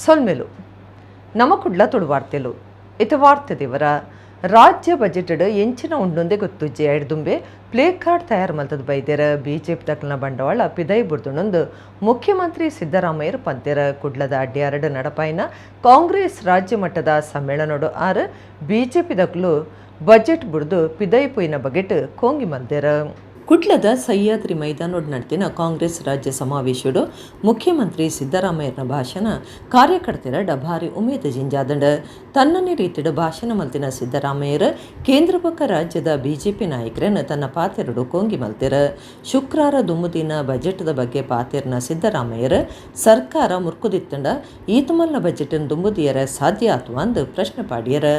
ಸೊಲ್ಮೆಲು ನಮಕುಡ್ಲ ತುಳುವಾರ್ತೆಲು ಇತ ವಾರ್ತೆ ದೇವರ ರಾಜ್ಯ ಬಜೆಟ್ ಎಂಚಿನ ಉಂಡೊಂದೇ ಗೊತ್ತುಜ್ಜಿ. ಐಡ್ದುಂಬೆ ಪ್ಲೇ ಕಾರ್ಡ್ ತಯಾರು ಮಲ್ತದ ಬೈದೆರ್. ಬಿಜೆಪಿ ದಕ್ಲನ ಬಂಡವಾಳ ಪಿದೈ ಬುಡ್ದುಂಡೊಂದು ಮುಖ್ಯಮಂತ್ರಿ ಸಿದ್ದರಾಮಯ್ಯರು ಪಂತೆರ್. ಕುಡ್ಲದ ಅಡ್ಯಾರಡ್ ನಡಪಾಯಿನ ಕಾಂಗ್ರೆಸ್ ರಾಜ್ಯ ಮಟ್ಟದ ಸಮ್ಮೇಳನೊಡು ಆರ್ ಬಿಜೆಪಿ ದಕ್ಲು ಬಜೆಟ್ ಬುಡ್ದು ಪಿದೈ ಪೋಯಿನ ಬಗೆಟ್ ಕೋಂಗಿ ಮಲ್ದೆರ್. ಕುಡ್ಲದ ಸಹ್ಯಾದ್ರಿ ಮೈದಾನೊಡು ನಡತಿನ ಕಾಂಗ್ರೆಸ್ ರಾಜ್ಯ ಸಮಾವೇಶಡು ಮುಖ್ಯಮಂತ್ರಿ ಸಿದ್ದರಾಮಯ್ಯನ ಭಾಷಣ ಕಾರ್ಯಕರ್ತೆರಡ ಭಾರಿ ಉಮೇದ ಜಿಂಜಾದಂಡ್. ತನ್ನನೇ ರೀತಿಡು ಭಾಷಣ ಮಲ್ತಿನ ಸಿದ್ದರಾಮಯ್ಯರು ಕೇಂದ್ರ ಬೊಕ್ಕ ರಾಜ್ಯದ ಬಿಜೆಪಿ ನಾಯಕರನ್ನು ತನ್ನ ಪಾತೆರಡು ಕೋಂಗಿ ಮಲ್ತೆರ್. ಶುಕ್ರಾರ ದುಮ್ಮುದಿನ ಬಜೆಟ್ದ ಬಗ್ಗೆ ಪಾತೆರ್ನ ಸಿದ್ದರಾಮಯ್ಯರು ಸರ್ಕಾರ ಮುರ್ಕುದಿತ್ತಂಡ ಈತಮಲ್ಲ ಬಜೆಟ್ ದುಂಬುದಿಯರ ಸಾಧ್ಯ ಆತ್ವಾ ಅಂದ್ ಪ್ರಶ್ನೆ ಪಾಡಿಯರ್.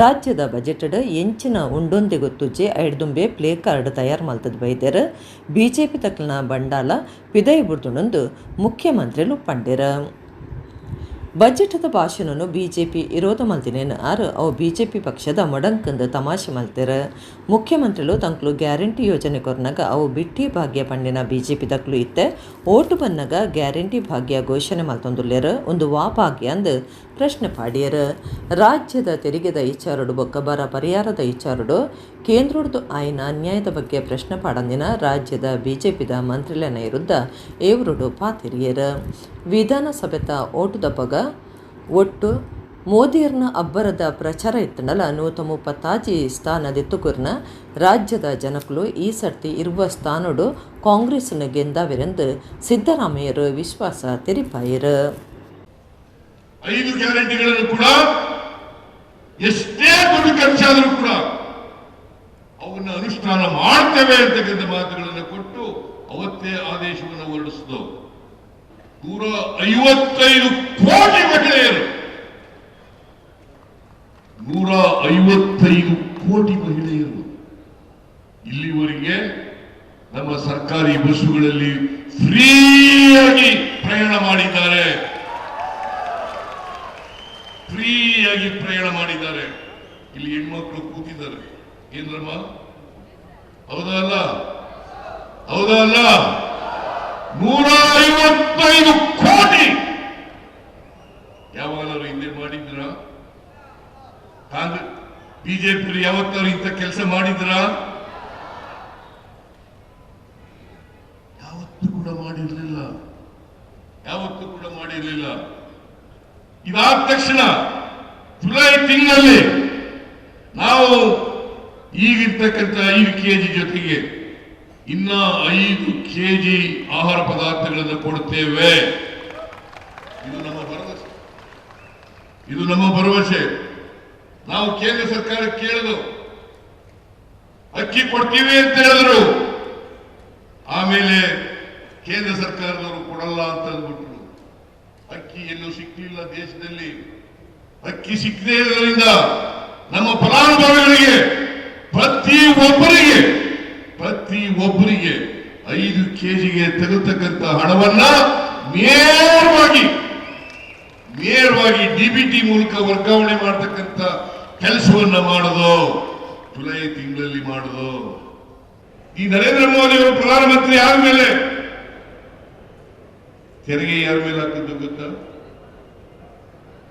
ರಾಜ್ಯದ ಬಜೆಟ್ ಎಂಚಿನ ಉಂಡೊಂದೆ ಗೊತ್ತುಜ್ಜಿ, ಐಡ್ದುಂಬೆ ಪ್ಲೇ ಕಾರ್ಡ್ ತಯಾರು ಮಲ್ತದ ಬೈದೆರ್. ಬಿಜೆಪಿ ತಕ್ಲನ ಬಂಡಾಲ ಪಿದೈ ಬುಡ್ದುಂಡೊಂದು ಮುಖ್ಯಮಂತ್ರಿಲು ಪಂಡೆರ್. ಬಜೆಟ್ದ ಭಾಷಣನು ಬಿಜೆಪಿ ವಿರೋಧ ಮಲ್ತಿನೇನು ಆರ್ ಅವು ಬಿಜೆಪಿ ಪಕ್ಷದ ಮೊಡಂಕಂದು ತಮಾಷೆ ಮಲ್ತೆರ್. ಮುಖ್ಯಮಂತ್ರಿಲು ತಂಕ್ಲು ಗ್ಯಾರಂಟಿ ಯೋಜನೆ ಕೊರ್ನಗ ಅವು ಬಿಟ್ಟಿ ಭಾಗ್ಯ ಪಂಡಿನ ಬಿಜೆಪಿ ದಕ್ಲು ಇತ್ತೆ ಓಟು ಬನ್ನಗ ಗ್ಯಾರಂಟಿ ಭಾಗ್ಯ ಘೋಷಣೆ ಮಲ್ತೊಂದುಲ್ಲೆರ್. ಒಂದು ವಾ ಭಾಗ್ಯ ಅಂದ್ ಪ್ರಶ್ನೆ ಪಾಡಿಯರ್. ರಾಜ್ಯದ ತೆರಿಗೆದ ಇಚಾರಡು ಬೊಕ್ಕ ಬರ ಪರಿಹಾರದ ಇಚಾರಡು ಕೇಂದ್ರೊಡ್ದು ಆಯಿನ ಅನ್ಯಾಯದ ಬಗ್ಗೆ ಪ್ರಶ್ನೆ ಪಾಡಂದಿನ ರಾಜ್ಯದ ಬಿಜೆಪಿದ ಮಂತ್ರಿಲೆನ ವಿರುದ್ಧ ಏವ್ರುಡು ಪಾತೆರಿಯರ್. ವಿಧಾನಸಭೆತ ಓಟುದಪಗ ಒಟ್ಟು ಮೋದಿಯರ್ನ ಅಬ್ಬರದ ಪ್ರಚಾರ ಇತ್ತಂಡಲ 136 ಸ್ಥಾನ ದೆತ್ತುಕುರ್ನ ರಾಜ್ಯದ ಜನಕುಲು ಈ ಸರ್ತಿ 20 ಸ್ಥಾನಡು ಕಾಂಗ್ರೆಸ್ನ ಗೆಂದಾವಿರೆಂದು ಸಿದ್ದರಾಮಯ್ಯರು ವಿಶ್ವಾಸ ತೆರಿಪಾಯರು. 5 ಗ್ಯಾರಂಟಿಗಳನ್ನು ಕೂಡ ಎಷ್ಟೇ ದುಡ್ಡು ಖರ್ಚಾದರೂ ಕೂಡ ಅವನ್ನ ಅನುಷ್ಠಾನ ಮಾಡ್ತೇವೆ ಅಂತಕ್ಕಂಥ ಮಾತುಗಳನ್ನು ಕೊಟ್ಟು ಅವತ್ತೇ ಆದೇಶವನ್ನು ಹೊರಡಿಸಿದವು. 155 ಕೋಟಿ ಮಹಿಳೆಯರು, 155 ಕೋಟಿ ಮಹಿಳೆಯರು ಇಲ್ಲಿವರೆಗೆ ನಮ್ಮ ಸರ್ಕಾರಿ ಬಸ್ಸುಗಳಲ್ಲಿ ಫ್ರೀಯಾಗಿ ಪ್ರಯಾಣ ಮಾಡಿದ್ದಾರೆ, ಫ್ರೀಯಾಗಿ ಪ್ರಯಾಣ ಮಾಡಿದ್ದಾರೆ. ಇಲ್ಲಿ ಹೆಣ್ಮಕ್ಳು ಕೂತಿದ್ದಾರೆ. ಏನ್ರಮ್ಮ, ಹೌದಾ ಅಲ್ಲ? ಹೌದಾ ಅಲ್ಲ? 155 ಕೋಟಿ ಯಾವಾಗಲಾದ್ರು ಹಿಂದೆ ಮಾಡಿದ್ರ? ಕಾಂಗ್ರೆಸ್ ಬಿಜೆಪಿ ಯಾವತ್ತಾದ್ರು ಇಂಥ ಕೆಲಸ ಮಾಡಿದ್ರ? ಯಾವತ್ತೂ ಕೂಡ ಮಾಡಿರ್ಲಿಲ್ಲ, ಯಾವತ್ತೂ ಕೂಡ ಮಾಡಿರ್ಲಿಲ್ಲ. ಇದಾದ ತಕ್ಷಣ ಜುಲೈ ತಿಂಗಳಲ್ಲಿ ನಾವು ಈಗಿರ್ತಕ್ಕಂಥ 5 ಕೆಜಿ ಜೊತೆಗೆ ಇನ್ನ 5 ಕೆಜಿ ಆಹಾರ ಪದಾರ್ಥಗಳನ್ನು ಕೊಡುತ್ತೇವೆ. ಇದು ನಮ್ಮ ಭರವಸೆ, ಇದು ನಮ್ಮ ಭರವಸೆ. ನಾವು ಕೇಂದ್ರ ಸರ್ಕಾರಕ್ಕೆ ಕೇಳಿದು ಅಕ್ಕಿ ಕೊಡ್ತೀವಿ ಅಂತ ಹೇಳಿದ್ರು. ಆಮೇಲೆ ಕೇಂದ್ರ ಸರ್ಕಾರದವರು ಕೊಡಲ್ಲ ಅಂತ ಅಂದ್ಬಿಟ್ರು. ಅಕ್ಕಿ ಎಲ್ಲೂ ಸಿಕ್ಕಲಿಲ್ಲ ದೇಶದಲ್ಲಿ. ಅಕ್ಕಿ ಸಿಕ್ಕದೇ ಇರೋದ್ರಿಂದ ನಮ್ಮ ಫಲಾನುಭವಿಗಳಿಗೆ ಪ್ರತಿ ಒಬ್ಬರಿಗೆ, ಪ್ರತಿ ಒಬ್ಬರಿಗೆ 5 ಕೆಜಿಗೆ ತಗತಕ್ಕಂತ ಹಣವನ್ನ ನೇರವಾಗಿ ನೇರವಾಗಿ ಡಿಬಿಟಿ ಮೂಲಕ ವರ್ಗಾವಣೆ ಮಾಡತಕ್ಕಂತ ಕೆಲಸವನ್ನ ಮಾಡೋದು ಜುಲೈ ತಿಂಗಳಲ್ಲಿ ಮಾಡೋದು. ಈ ನರೇಂದ್ರ ಮೋದಿ ಅವರು ಪ್ರಧಾನಮಂತ್ರಿ ಆದ್ಮೇಲೆ ತೆರಿಗೆ ಯಾರ ಮೇಲೆ ಹಾಕಿದ್ದು ಗೊತ್ತಾ?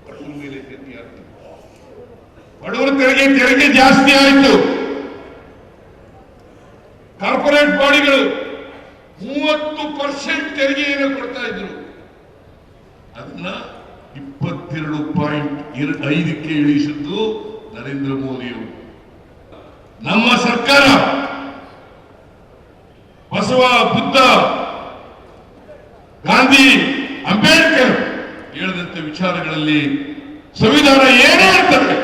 ಬಡವರ ಮೇಲೆ ತೆರಿಗೆ ಹಾಕಿದ್ದು. ಬಡವರ ತೆರಿಗೆ ತೆರಿಗೆ ಜಾಸ್ತಿ ಆಯಿತು. ಕಾರ್ಪೊರೇಟ್ ಬಾಡಿಗಳು 30% ತೆರಿಗೆಯನ್ನು ಕೊಡ್ತಾ ಇದ್ರು. ಅದನ್ನ 22.5ಕ್ಕೆ ಇಳಿಸಿದ್ದು ನರೇಂದ್ರ ಮೋದಿಯವರು. ನಮ್ಮ ಸರ್ಕಾರ ಬಸವ, ಬುದ್ಧ, ಗಾಂಧಿ, ಅಂಬೇಡ್ಕರ್ ಹೇಳಿದಂತೆ ವಿಚಾರಗಳಲ್ಲಿ ಸಂವಿಧಾನ ಏನೇ ಹೇಳ್ತದೆ.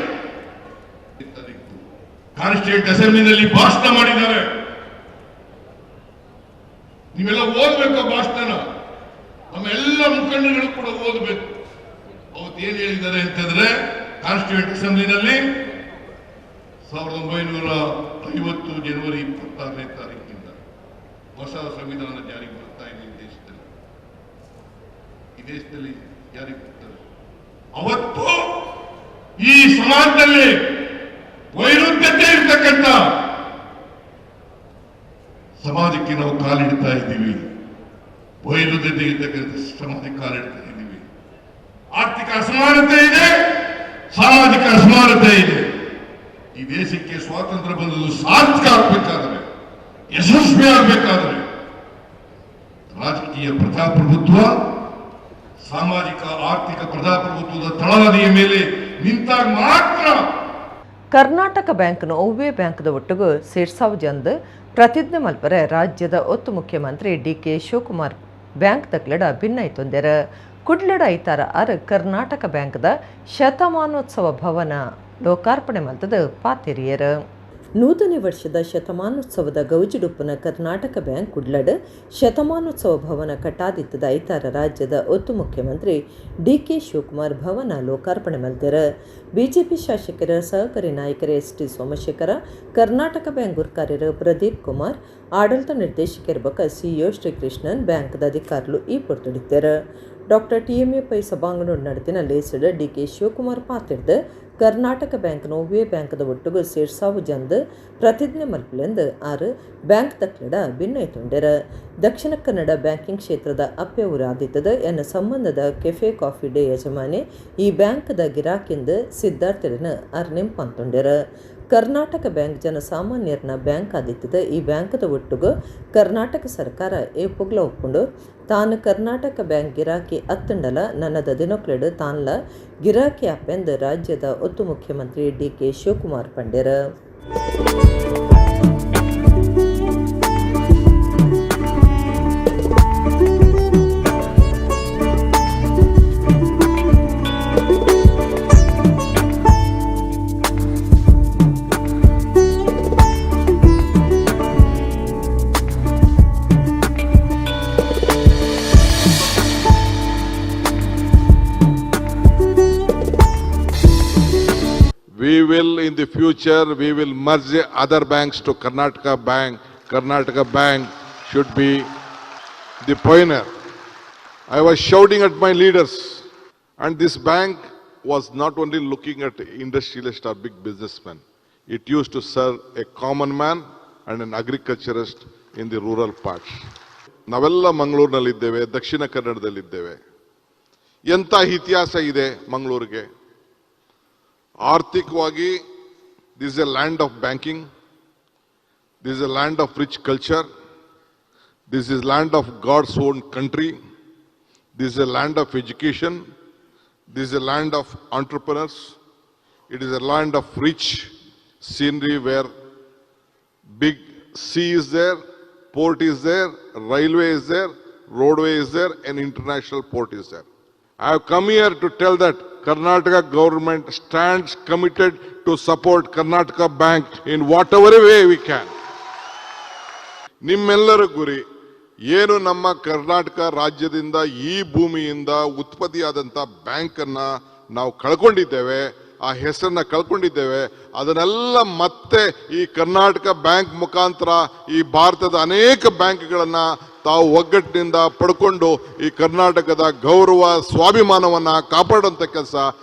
ಕಾನ್ಸ್ಟಿಟ್ಯೂಂಟ್ ಅಸೆಂಬ್ಲಿನಲ್ಲಿ ಭಾಷಣ ಮಾಡಿದ್ದಾರೆ. ನೀವೆಲ್ಲ ಓದ್ಬೇಕು ಭಾಷಣನ, ನಮ್ಮ ಎಲ್ಲ ಮುಖಂಡರುಗಳು ಕೂಡ ಓದಬೇಕು. ಅವತ್ತು ಏನ್ ಹೇಳಿದ್ದಾರೆ ಅಂತಂದ್ರೆ, ಕಾನ್ಸ್ಟಿಟ್ಯೂಂಟ್ ಅಸೆಂಬ್ಲಿನಲ್ಲಿ 1950 ಜನವರಿ 26ನೇ ತಾರೀಕಿನಿಂದ ಹೊಸ ಸಂವಿಧಾನ ಜಾರಿಗೆ ಬರ್ತಾ ಇದೆ ಈ ದೇಶದಲ್ಲಿ, ಈ ದೇಶದಲ್ಲಿ ಜಾರಿಗೆ ಬರ್ತದೆ. ಅವತ್ತು ಈ ಸಮಾಜದಲ್ಲಿ ವೈರುಧ್ಯತೆ ಇರ್ತಕ್ಕಂಥ ಸಮಾಜಕ್ಕೆ ನಾವು ಕಾಲಿಡ್ತಾ ಇದ್ದೀವಿ. ವೈರುಧ್ಯತೆ ಇರ್ತಕ್ಕಂಥ ಸಮಾಜಕ್ಕೆ ಕಾಲಿಡ್ತಾ ಇದ್ದೀವಿ. ಆರ್ಥಿಕ ಆರ್ಥಿಕ ಅಸಮಾನತೆ ಇದೆ, ಸಾಮಾಜಿಕ ಅಸಮಾನತೆ ಇದೆ. ಈ ದೇಶಕ್ಕೆ ಸ್ವಾತಂತ್ರ್ಯ ಬಂದದ್ದು ಸಾರ್ಥಕ ಆಗ್ಬೇಕಾದ್ರೆ, ಯಶಸ್ವಿ ಆಗ್ಬೇಕಾದ್ರೆ ರಾಜಕೀಯ ಪ್ರಜಾಪ್ರಭುತ್ವ, ಸಾಮಾಜಿಕ ಆರ್ಥಿಕ ಪ್ರಜಾಪ್ರಭುತ್ವದ ತಳಹದಿಯ ಮೇಲೆ ನಿಂತಾಗ ಮಾತ್ರ. ಕರ್ನಾಟಕ ಬ್ಯಾಂಕ್ನ ಒವ್ವೇ ಬ್ಯಾಂಕ್ದ ಒಟ್ಟುಗು ಸೇರ್ಸಾವು ಜಂದ್ ಪ್ರತಿಜ್ಞೆ ಮಲ್ಪರೆ ರಾಜ್ಯದ ಒತ್ತು ಮುಖ್ಯಮಂತ್ರಿ ಡಿ.ಕೆ. ಶಿವಕುಮಾರ್ ಬ್ಯಾಂಕ್ ತಕ್ಲೆಡ ಭಿನ್ನೈತೊಂದೆರ. ಕುಡ್ಲಡ ಐತಾರ ಆರ್ ಕರ್ನಾಟಕ ಬ್ಯಾಂಕ್ದ ಶತಮಾನೋತ್ಸವ ಭವನ ಲೋಕಾರ್ಪಣೆ ಮಲ್ತದ ಪಾತೆರಿಯರ್. ನೂತನ ವರ್ಷದ ಶತಮಾನೋತ್ಸವದ ಗೌಜಿಡುಪ್ಪುನ ಕರ್ನಾಟಕ ಬ್ಯಾಂಕ್ ಕುಡ್ಲಡ್ ಶತಮಾನೋತ್ಸವ ಭವನ ಕಟ್ಟಾದಿತ್ತದ ಐತಾರ ರಾಜ್ಯದ ಒತ್ತು ಮುಖ್ಯಮಂತ್ರಿ ಡಿ.ಕೆ. ಶಿವಕುಮಾರ್ ಭವನ ಲೋಕಾರ್ಪಣೆ ಮಲ್ತೆರ್. ಬಿಜೆಪಿ ಶಾಸಕರ ಸಹಕಾರಿ ನಾಯಕರ ಎಸ್.ಟಿ. ಸೋಮಶೇಖರ, ಕರ್ನಾಟಕ ಬ್ಯಾಂಕ್ ಗುರ್ಕಾರ್ಯರು ಪ್ರದೀಪ್ ಕುಮಾರ್, ಆಡಳಿತ ನಿರ್ದೇಶಕರ ಬೊಕ್ಕ ಸಿಇಒ ಶ್ರೀಕೃಷ್ಣನ್, ಬ್ಯಾಂಕ್ದ ಅಧಿಕಾರಿಲು ಈ ಪೊರ್ತುಡಿತ್ತೆರ್. ಡಾಕ್ಟರ್ ಟಿಎಂಎ ಪೈ ಸಭಾಂಗಣ ನಡೆತಿನ ಲೇಸ್ಡ್ ಡಿ.ಕೆ. ಶಿವಕುಮಾರ್ ಪಾತೆರ್ದ್, ಕರ್ನಾಟಕ ಬ್ಯಾಂಕ್ನ ಒವ್ವೇ ಬ್ಯಾಂಕ್ದ ಒಟ್ಟುಗು ಸೇರ್ಸಾವು ಜಂದ್ ಪ್ರತಿಜ್ಞೆ ಮಲ್ಪಲೆಂದು ಆರ್ ಬ್ಯಾಂಕ್ ತಕ್ಲೆಡ ಭಿನ್ನೈತೊಂಡೆರ್. ದಕ್ಷಿಣ ಕನ್ನಡ ಬ್ಯಾಂಕಿಂಗ್ ಕ್ಷೇತ್ರದ ಅಪ್ಪೆ ಊರಾದಿತ್ತದ ಎನ್ನ ಸಂಬಂಧದ ಕೆಫೆ ಕಾಫಿ ಡೇ ಯಜಮಾನಿ ಈ ಬ್ಯಾಂಕ್ದ ಗಿರಾಕಿಂದ್ ಸಿದ್ಧಾರ್ಥೆರೆನ್ ಆರ್ ನೆಂಪಂತೊಂಡೆರ್. ಕರ್ನಾಟಕ ಬ್ಯಾಂಕ್ ಜನಸಾಮಾನ್ಯರ್ನ ಬ್ಯಾಂಕ್ ಆದಿತ್ತದ. ಈ ಬ್ಯಾಂಕ್ದ ಒಟ್ಟುಗು ಕರ್ನಾಟಕ ಸರ್ಕಾರ ಏಪುಗ್ಲ ಉಪ್ಪುಂಡು. ತಾನು ಕರ್ನಾಟಕ ಬ್ಯಾಂಕ್ ಗಿರಾಕಿ ಅತ್ತಂಡಲ ನನದ ದಿನೊಕ್ಲೆಡ್ ತಾನ್ಲ ಗಿರಾಕಿ ಆಪೆಂದ್ ರಾಜ್ಯದ ಒತ್ತು ಮುಖ್ಯಮಂತ್ರಿ ಡಿ.ಕೆ. ಶಿವಕುಮಾರ್ ಪಂಡೆರ್. We will, in the future, we will merge other banks to Karnataka Bank. Karnataka Bank should be the pioneer. I was shouting at my leaders, and this bank was not only looking at industrialists or big businessmen. It used to serve a common man and an agriculturist in the rural parts. ನಾವೆಲ್ಲ ಮಂಗಳೂರಿನಲ್ಲಿದ್ದೇವೆ, ದಕ್ಷಿಣ ಕನ್ನಡದಲ್ಲಿದ್ದೇವೆ. ಎಂಥ ಇತಿಹಾಸ ಇದೆ ಮಂಗಳೂರಿಗೆ. ಆರ್ಥಿಕವಾಗಿ this a land of banking, this a land of rich culture, this is land of God's own country, this a land of education, this a land of entrepreneurs, it is a land of rich scenery where big sea is there, port is there, railway is there, roadway is there, and international port is there. I have come here to tell that Karnataka government stands committed to support Karnataka Bank in whatever way we can. ನಿಮ್ಮೆಲ್ಲರ ಗುರಿ ಏನು? ನಮ್ಮ ಕರ್ನಾಟಕ ರಾಜ್ಯದಿಂದ, ಈ ಭೂಮಿಯಿಂದ ಉತ್ಪತ್ತಿಯಾದಂಥ ಬ್ಯಾಂಕನ್ನು ನಾವು ಕಳ್ಕೊಂಡಿದ್ದೇವೆ, ಆ ಹೆಸರನ್ನ ಕಳ್ಕೊಂಡಿದ್ದೇವೆ. ಅದನ್ನೆಲ್ಲ ಮತ್ತೆ ಈ ಕರ್ನಾಟಕ ಬ್ಯಾಂಕ್ ಮುಖಾಂತರ ಈ ಭಾರತದ ಅನೇಕ ಬ್ಯಾಂಕ್ಗಳನ್ನು ತಾವು ಒಗ್ಗಟ್ಟಿನಿಂದ ಪಡ್ಕೊಂಡು ಈ ಕರ್ನಾಟಕದ ಗೌರವ ಸ್ವಾಭಿಮಾನವನ್ನು ಕಾಪಾಡುವಂಥ ಕೆಲಸ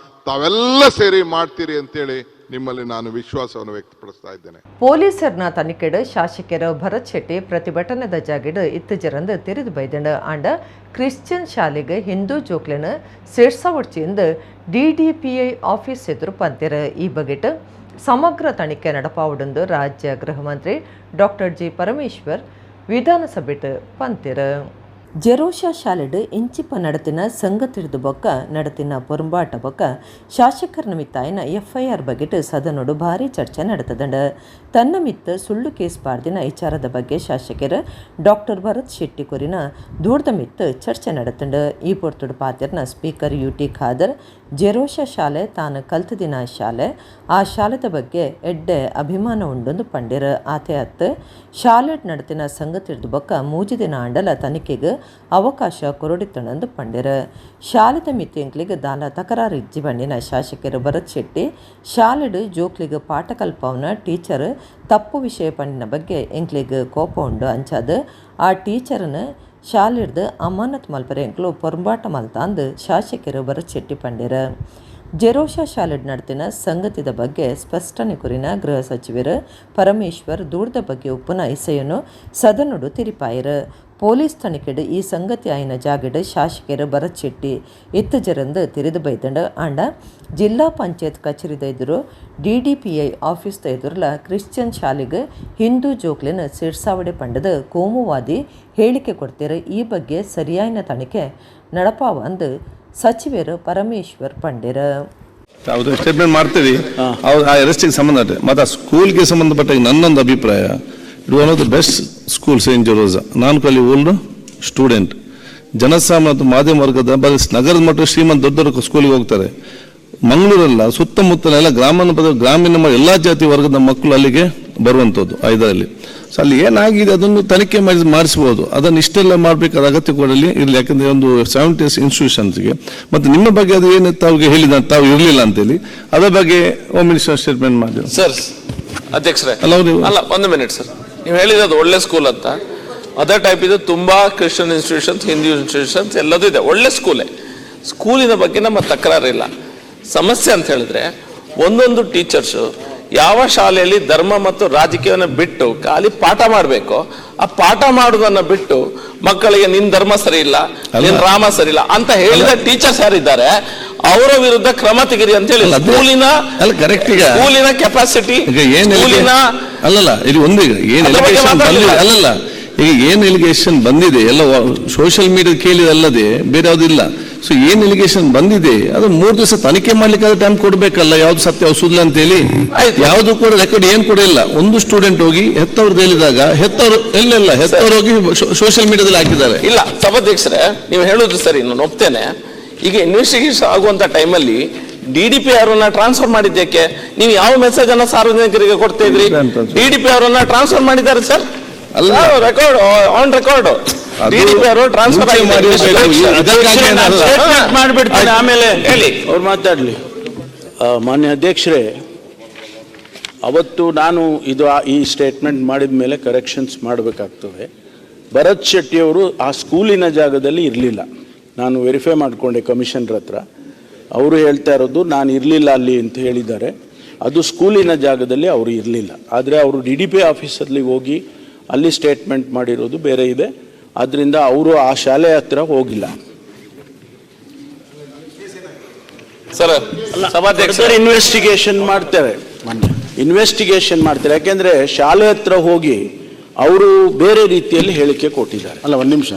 ತಾವೆಲ್ಲ ಸೇರಿ ಮಾಡ್ತೀರಿ ಅಂತೇಳಿ ನಿಮ್ಮಲ್ಲಿ ನಾನು ವಿಶ್ವಾಸವನ್ನು ವ್ಯಕ್ತಪಡಿಸ್ತಾ ಇದ್ದೇನೆ. ಪೊಲೀಸರ್ನ ತನಿಖೆಡ್ ಶಾಸಕರ ಭರತ್ ಶೆಟ್ಟಿ ಪ್ರತಿಭಟನೆದ ಜಾಗೆಡ್ ಇತ್ತಜರಂದು ತೆರೆದು ಬೈದಂಡ. ಆಂಡ ಕ್ರಿಶ್ಚಿಯನ್ ಶಾಲೆಗೆ ಹಿಂದೂ ಜೋಕ್ಲೆನ್ ಸೇರ್ಸಾವಡ್ಚಿಂದು ಡಿಡಿಪಿಐ ಆಫೀಸ್ ಎದುರು ಪಂತೆರ್. ಈ ಬಗೆಟ್ ಸಮಗ್ರ ತನಿಖೆ ನಡಪಾವುಡೆಂದು ರಾಜ್ಯ ಗೃಹ ಮಂತ್ರಿ ಡಾಕ್ಟರ್ ಜಿ ಪರಮೇಶ್ವರ್ ವಿಧಾನಸಭೆಟ್ ಪಂತೆರ್. ಜೆರೋಷಾ ಶಾಲೆಡ್ ಇಂಚಿಪ ನಡತಿನ ಸಂಗತಿರ್ದು ಬೊಕ್ಕ ನಡತಿನ ಪೊರುಂಬಾಟ ಬೊಕ್ಕ ಶಾಸಕರ ಮಿತ್ತಾಯಿನ ಎಫ್ಐಆರ್ ಬಗೆಟ್ ಸದನೊಡು ಭಾರಿ ಚರ್ಚೆ ನಡತದಂಡ. ತನ್ನ ಮಿತ್ತ ಸುಳ್ಳು ಕೇಸ್ ಪಾರ್ದಿನ ವಿಚಾರದ ಬಗ್ಗೆ ಶಾಸಕರು ಡಾಕ್ಟರ್ ಭರತ್ ಶೆಟ್ಟಿ ಕೊರಿನ ದೂರ್ದ ಮಿತ್ತ ಚರ್ಚೆ ನಡತಂಡ. ಈ ಪೊರ್ತುಡು ಪಾತೆರ್ನ ಸ್ಪೀಕರ್ ಯು.ಟಿ. ಖಾದರ್, ಜೆರೋಷಾ ಶಾಲೆ ತಾನು ಕಲ್ತದಿನ ಶಾಲೆ, ಆ ಶಾಲೆದ ಬಗ್ಗೆ ಎಡ್ಡೆ ಅಭಿಮಾನ ಉಂಡೊಂದು ಪಂಡೆರ್. ಆತೆ ಅತ್, ಶಾಲೆಡ್ ನಡತಿನ ಸಂಗತಿರ್ದು ಬೊಕ್ಕ 3 ದಿನ ಆಂಡಲ ತನಿಖೆಗೆ ಅವಕಾಶ ಕೊರಡಿತ್ತಣಂದು ಪಂಡೆರ್. ಶಾಲೆದ ಮಿತ್ತ್ ಎಂಕ್ಲೆಗ್ ದಾಲ ತಕರಾರು ಇಜ್ಜಿ ಪಂಡಿನ ಶಾಸಕರು ಭರತ್ ಶೆಟ್ಟಿ, ಶಾಲೆಡ್ ಜೋಕ್ಲೆಗ್ ಪಾಠ ಕಲ್ಪಾವುನ ಟೀಚರ್ ತಪ್ಪು ವಿಷಯ ಪಂಡಿನ ಬಗ್ಗೆ ಎಂಕ್ಲೆಗ್ ಕೋಪ ಉಂಡು. ಅಂಚಾದ್ ಆ ಟೀಚರ್ನ ಶಾಲೆಡ್ದ್ ಅಮಾನತ್ ಮಲ್ಪರೆ ಎಂಕ್ಲು ಪೊರ್ಂಬಾಟ ಮಲ್ತಾಂದ್ ಶಾಸಕರು ಭರತ್ ಶೆಟ್ಟಿ ಪಂಡೆರ್. ಜೆರೋಷಾ ಶಾಲೆಡ್ ನಡತಿನ ಸಂಗತಿದ ಬಗ್ಗೆ ಸ್ಪಷ್ಟನೆ ಕುರಿನ ಗೃಹ ಸಚಿವರು ಪರಮೇಶ್ವರ್ ದೂರ್ದ ಬಗ್ಗೆ ಉಪ್ಪುನ ಇಸೆಯನ್ನು ಸದನೊಡು ತಿರಿಪಾಯರು. ಪೊಲೀಸ್ ತನಿಖೆಡ್ ಈ ಸಂಗತಿ ಆಯಿನ ಜಾಗೆಡ್ ಶಾಸಕರು ಭರತ್ ಶೆಟ್ಟಿ ಇತ್ತಜರಂದು ತಿರಿದು ಬೈದಂಡು. ಆಂಡ ಜಿಲ್ಲಾ ಪಂಚಾಯತ್ ಕಚೇರಿದ ಎದುರು ಡಿಡಿಪಿಐ ಆಫೀಸ್ ಎದುರುಲ ಕ್ರಿಶ್ಚಿಯನ್ ಶಾಲೆಗೆ ಹಿಂದೂ ಜೋಕ್ಲೆನ್ ಸೇರ್ಸಾವಡೆ ಪಂಡದ ಕೋಮುವಾದಿ ಹೇಳಿಕೆ ಕೊಡ್ತೇರು. ಈ ಬಗ್ಗೆ ಸರಿಯಾಯಿನ ತನಿಖೆ ನಡಪಾವಂದು ಸಚಿವರು ಪರಮೇಶ್ವರ್ ಪಂಡೆರು. ಹೌದು, ಸ್ಟೇಟ್ಮೆಂಟ್ ಮಾಡ್ತೀವಿ. ಅವ್ರು ಆ ಅರೆಸ್ಟಿಗೆ ಸಂಬಂಧ ಮತ್ತು ಆ ಸ್ಕೂಲ್ಗೆ ಸಂಬಂಧಪಟ್ಟ ನನ್ನೊಂದು ಅಭಿಪ್ರಾಯ, it one of the best schools in Jerosa. ನಾನು ಕಲಿ ಓಲ್ಡ್ ಸ್ಟೂಡೆಂಟ್. ಜನಸಾಮಾನ್ಯ ಮತ್ತು ಮಾಧ್ಯಮ ವರ್ಗದ ಬರೀ ನಗರದ ಮಟ್ಟ ಶ್ರೀಮಂತ ದೊಡ್ಡ ದೊಡ್ಡ ಸ್ಕೂಲಿಗೆ ಹೋಗ್ತಾರೆ. ಮಂಗಳೂರಲ್ಲ, ಸುತ್ತಮುತ್ತಲ ಎಲ್ಲ ಗ್ರಾಮೀಣ ಗ್ರಾಮೀಣ ಎಲ್ಲ ಜಾತಿ ವರ್ಗದ ಮಕ್ಕಳು ಅಲ್ಲಿಗೆ ಬರುವಂಥದ್ದು ಇದರಲ್ಲಿ. ಸೊ ಅಲ್ಲಿ ಏನಾಗಿದೆ ಅದನ್ನು ತನಿಖೆ ಮಾಡಿ ಮಾಡಿಸ್ಬೋದು. ಅದನ್ನು ಇಷ್ಟೆಲ್ಲ ಮಾಡಬೇಕಾದ ಅಗತ್ಯ ಕೂಡ ಅಲ್ಲಿ ಇರಲಿ. ಯಾಕಂದ್ರೆ ಒಂದು 70 ಇನ್ಸ್ಟಿಟ್ಯೂಷನ್ಸ್ಗೆ ಮತ್ತು ನಿಮ್ಮ ಬಗ್ಗೆ ಅದು ಏನು ತಾವಿಗೆ ಹೇಳಿದ, ತಾವು ಇರಲಿಲ್ಲ ಅಂತೇಳಿ, ಅದರ ಬಗ್ಗೆ home minister statement ಮಾಡಿ. ಸರ್, ಅಧ್ಯಕ್ಷರೇ. ಅಲ್ಲ, ಅಲ್ಲ, ಒಂದು ಮಿನಿಟ್ ಸರ್. ನೀವು ಹೇಳಿರೋದು ಒಳ್ಳೆ ಸ್ಕೂಲ್ ಅಂತ. ಅದೇ ಟೈಪ್ ಇದು ತುಂಬಾ Christian institutions, Hindu institutions ಎಲ್ಲದೂ ಇದೆ. ಒಳ್ಳೆ ಸ್ಕೂಲೇ. ಸ್ಕೂಲಿನ ಬಗ್ಗೆ ನಮ್ಮ ತಕರಾರಿಲ್ಲ. ಸಮಸ್ಯೆ ಅಂತ ಹೇಳಿದ್ರೆ, ಒಂದೊಂದು ಟೀಚರ್ಸು ಯಾವ ಶಾಲೆಯಲ್ಲಿ ಧರ್ಮ ಮತ್ತು ರಾಜಕೀಯವನ್ನು ಬಿಟ್ಟು ಖಾಲಿ ಪಾಠ ಮಾಡಬೇಕು, ಆ ಪಾಠ ಮಾಡುವುದನ್ನ ಬಿಟ್ಟು ಮಕ್ಕಳಿಗೆ ನಿನ್ ಧರ್ಮ ಸರಿ ಇಲ್ಲ, ಅಲ್ಲ. ನಿನ್ ರಾಮ ಸರಿ ಇಲ್ಲ ಅಂತ ಹೇಳಿದ ಟೀಚರ್ಸ್ ಯಾರಿದ್ದಾರೆ, ಅವರ ವಿರುದ್ಧ ಕ್ರಮ ತೆಗೀರಿ ಅಂತ ಹೇಳಿ. ಅಲ್ಲ, ಸ್ಕೂಲಿನ ಅಲ್ಲ, correct ಈಗ. ಸ್ಕೂಲಿನ ಕೆಪಾಸಿಟಿ ಈಗ ಏನ್ ಸ್ಕೂಲಿನ ಅಲ್ಲಲ್ಲ, ಇದು ಒಂದು ಈಗ ಏನ್ ಅದ್ರ ಬಗ್ಗೆ ಎಲಿಗೇಷನ್ ಮಾತಾಡ್ಲಿಲ್ಲ. ಬಂದಿದೆ, ಅಲ್ಲಲ್ಲ, ಈಗ ಏನ್ ಎಲಿಗೇಷನ್ ಬಂದಿದೆ, ಎಲ್ಲ ಸೋಷಿಯಲ್ ಮೀಡಿಯಾ ಕೇಳಿದಲ್ಲದೆ ಬೇರೆ ಯಾವ್ದು ಇಲ್ಲ. ಸೊ ಏನ್ ಎಲಿಗೇಷನ್ ಬಂದಿದೆ, ಅದು 3 ದಿವಸ ತನಿಖೆ ಮಾಡ್ಲಿಕ್ಕೆ ಟೈಮ್ ಕೊಡ್ಬೇಕಲ್ಲ, ಯಾವ್ದು ಸತ್ಯ ಯಾವ್ದು ಸುಳ್ಳು ಅಂತೇಳಿ. ಆಯ್ತು. ಯಾವ್ದು ಕೂಡ ರೆಕಾರ್ಡ್ ಏನ್ ಕೂಡ ಇಲ್ಲ. ಒಂದು ಸ್ಟೂಡೆಂಟ್ ಹೋಗಿ ಹೆತ್ತವ್ರದ್ದು ಹೇಳಿದಾಗ, ಹೆತ್ತವರು ಎಲ್ಲೆಲ್ಲ ಹೆತ್ತವರು ಹೋಗಿ ಸೋಷಿಯಲ್ ಮೀಡಿಯಾದಲ್ಲಿ ಹಾಕಿದ್ದಾರೆ. ಇಲ್ಲ ಸಭಾಧ್ಯಕ್ಷರೇ, ನೀವು ಹೇಳುದು ಸರಿ, ನಾನು ಒಪ್ತೇನೆ. ಈಗ ಇನ್ವೆಸ್ಟಿಗೇಷನ್ ಆಗುವಂತ ಟೈಮಲ್ಲಿ ಡಿಡಿಪಿ ಅವರನ್ನ ಟ್ರಾನ್ಸ್ಫರ್ ಮಾಡಿದ್ದಕ್ಕೆ ನೀವು ಯಾವ ಮೆಸೇಜ್ ಅನ್ನ ಸಾರ್ವಜನಿಕರಿಗೆ ಕೊಡ್ತಾ ಇದ್ರಿ? ಡಿಡಿಪಿ ಅವರನ್ನ ಟ್ರಾನ್ಸ್ಫರ್ ಮಾಡಿದ್ದಾರೆ ಸರ್. ಅಲ್ಲ. Record on record. ಅದು ಡಿಡಿಪಿ ಅವರು ಟ್ರಾನ್ಸ್ಫರ್ ಮುಂಚೆ ಮಾಡಿರ್ಬೇಕು. ಇದಕ್ಕಾಗಿ ಏನಲ್ಲ. ಮಾಡ್ಬಿಡ್ತೀನಿ ಆಮೇಲೆ. ಹೇಳಿ. ಅವ್ರು ಮಾತಾಡಲಿ. ಮಾನ್ಯ ಅಧ್ಯಕ್ಷರೇ, ಅವತ್ತು ನಾನು ಇದು ಈ ಸ್ಟೇಟ್ಮೆಂಟ್ ಮಾಡಿದ ಮೇಲೆ ಕರೆಕ್ಷನ್ಸ್ ಮಾಡಬೇಕಾಗ್ತದೆ. ಭರತ್ ಶೆಟ್ಟಿಯವರು ಆ ಸ್ಕೂಲಿನ ಜಾಗದಲ್ಲಿ ಇರಲಿಲ್ಲ. ನಾನು ವೆರಿಫೈ ಮಾಡಿಕೊಂಡೆ ಕಮಿಷನರ್ ಹತ್ರ. ಅವರು ಹೇಳ್ತಾ ಇರೋದು ನಾನು ಇರಲಿಲ್ಲ ಅಲ್ಲಿ ಅಂತ ಹೇಳಿದ್ದಾರೆ. ಅದು ಸ್ಕೂಲಿನ ಜಾಗದಲ್ಲಿ ಅವರು ಇರಲಿಲ್ಲ. ಆದರೆ ಅವರು ಡಿಡಿಪಿ ಆಫೀಸಲ್ಲಿ ಹೋಗಿ ಅಲ್ಲಿ ಸ್ಟೇಟ್ಮೆಂಟ್ ಮಾಡಿರೋದು ಬೇರೆ ಇದೆ. ಆದ್ದರಿಂದ ಅವರು ಆ ಶಾಲೆ ಹತ್ರ ಹೋಗಿಲ್ಲ. ಸರ್, ಸಭಾಧ್ಯಕ್ಷರೇ. ಇನ್ವೆಸ್ಟಿಗೇಷನ್ ಮಾಡ್ತಾರೆ, ಇನ್ವೆಸ್ಟಿಗೇಷನ್ ಮಾಡ್ತಾರೆ. ಯಾಕೆಂದ್ರೆ ಶಾಲೆ ಹತ್ರ ಹೋಗಿ ಅವರು ಬೇರೆ ರೀತಿಯಲ್ಲಿ ಹೇಳಿಕೆ ಕೊಟ್ಟಿದ್ದಾರೆ. ಅಲ್ಲ, ಒಂದು ನಿಮಿಷ.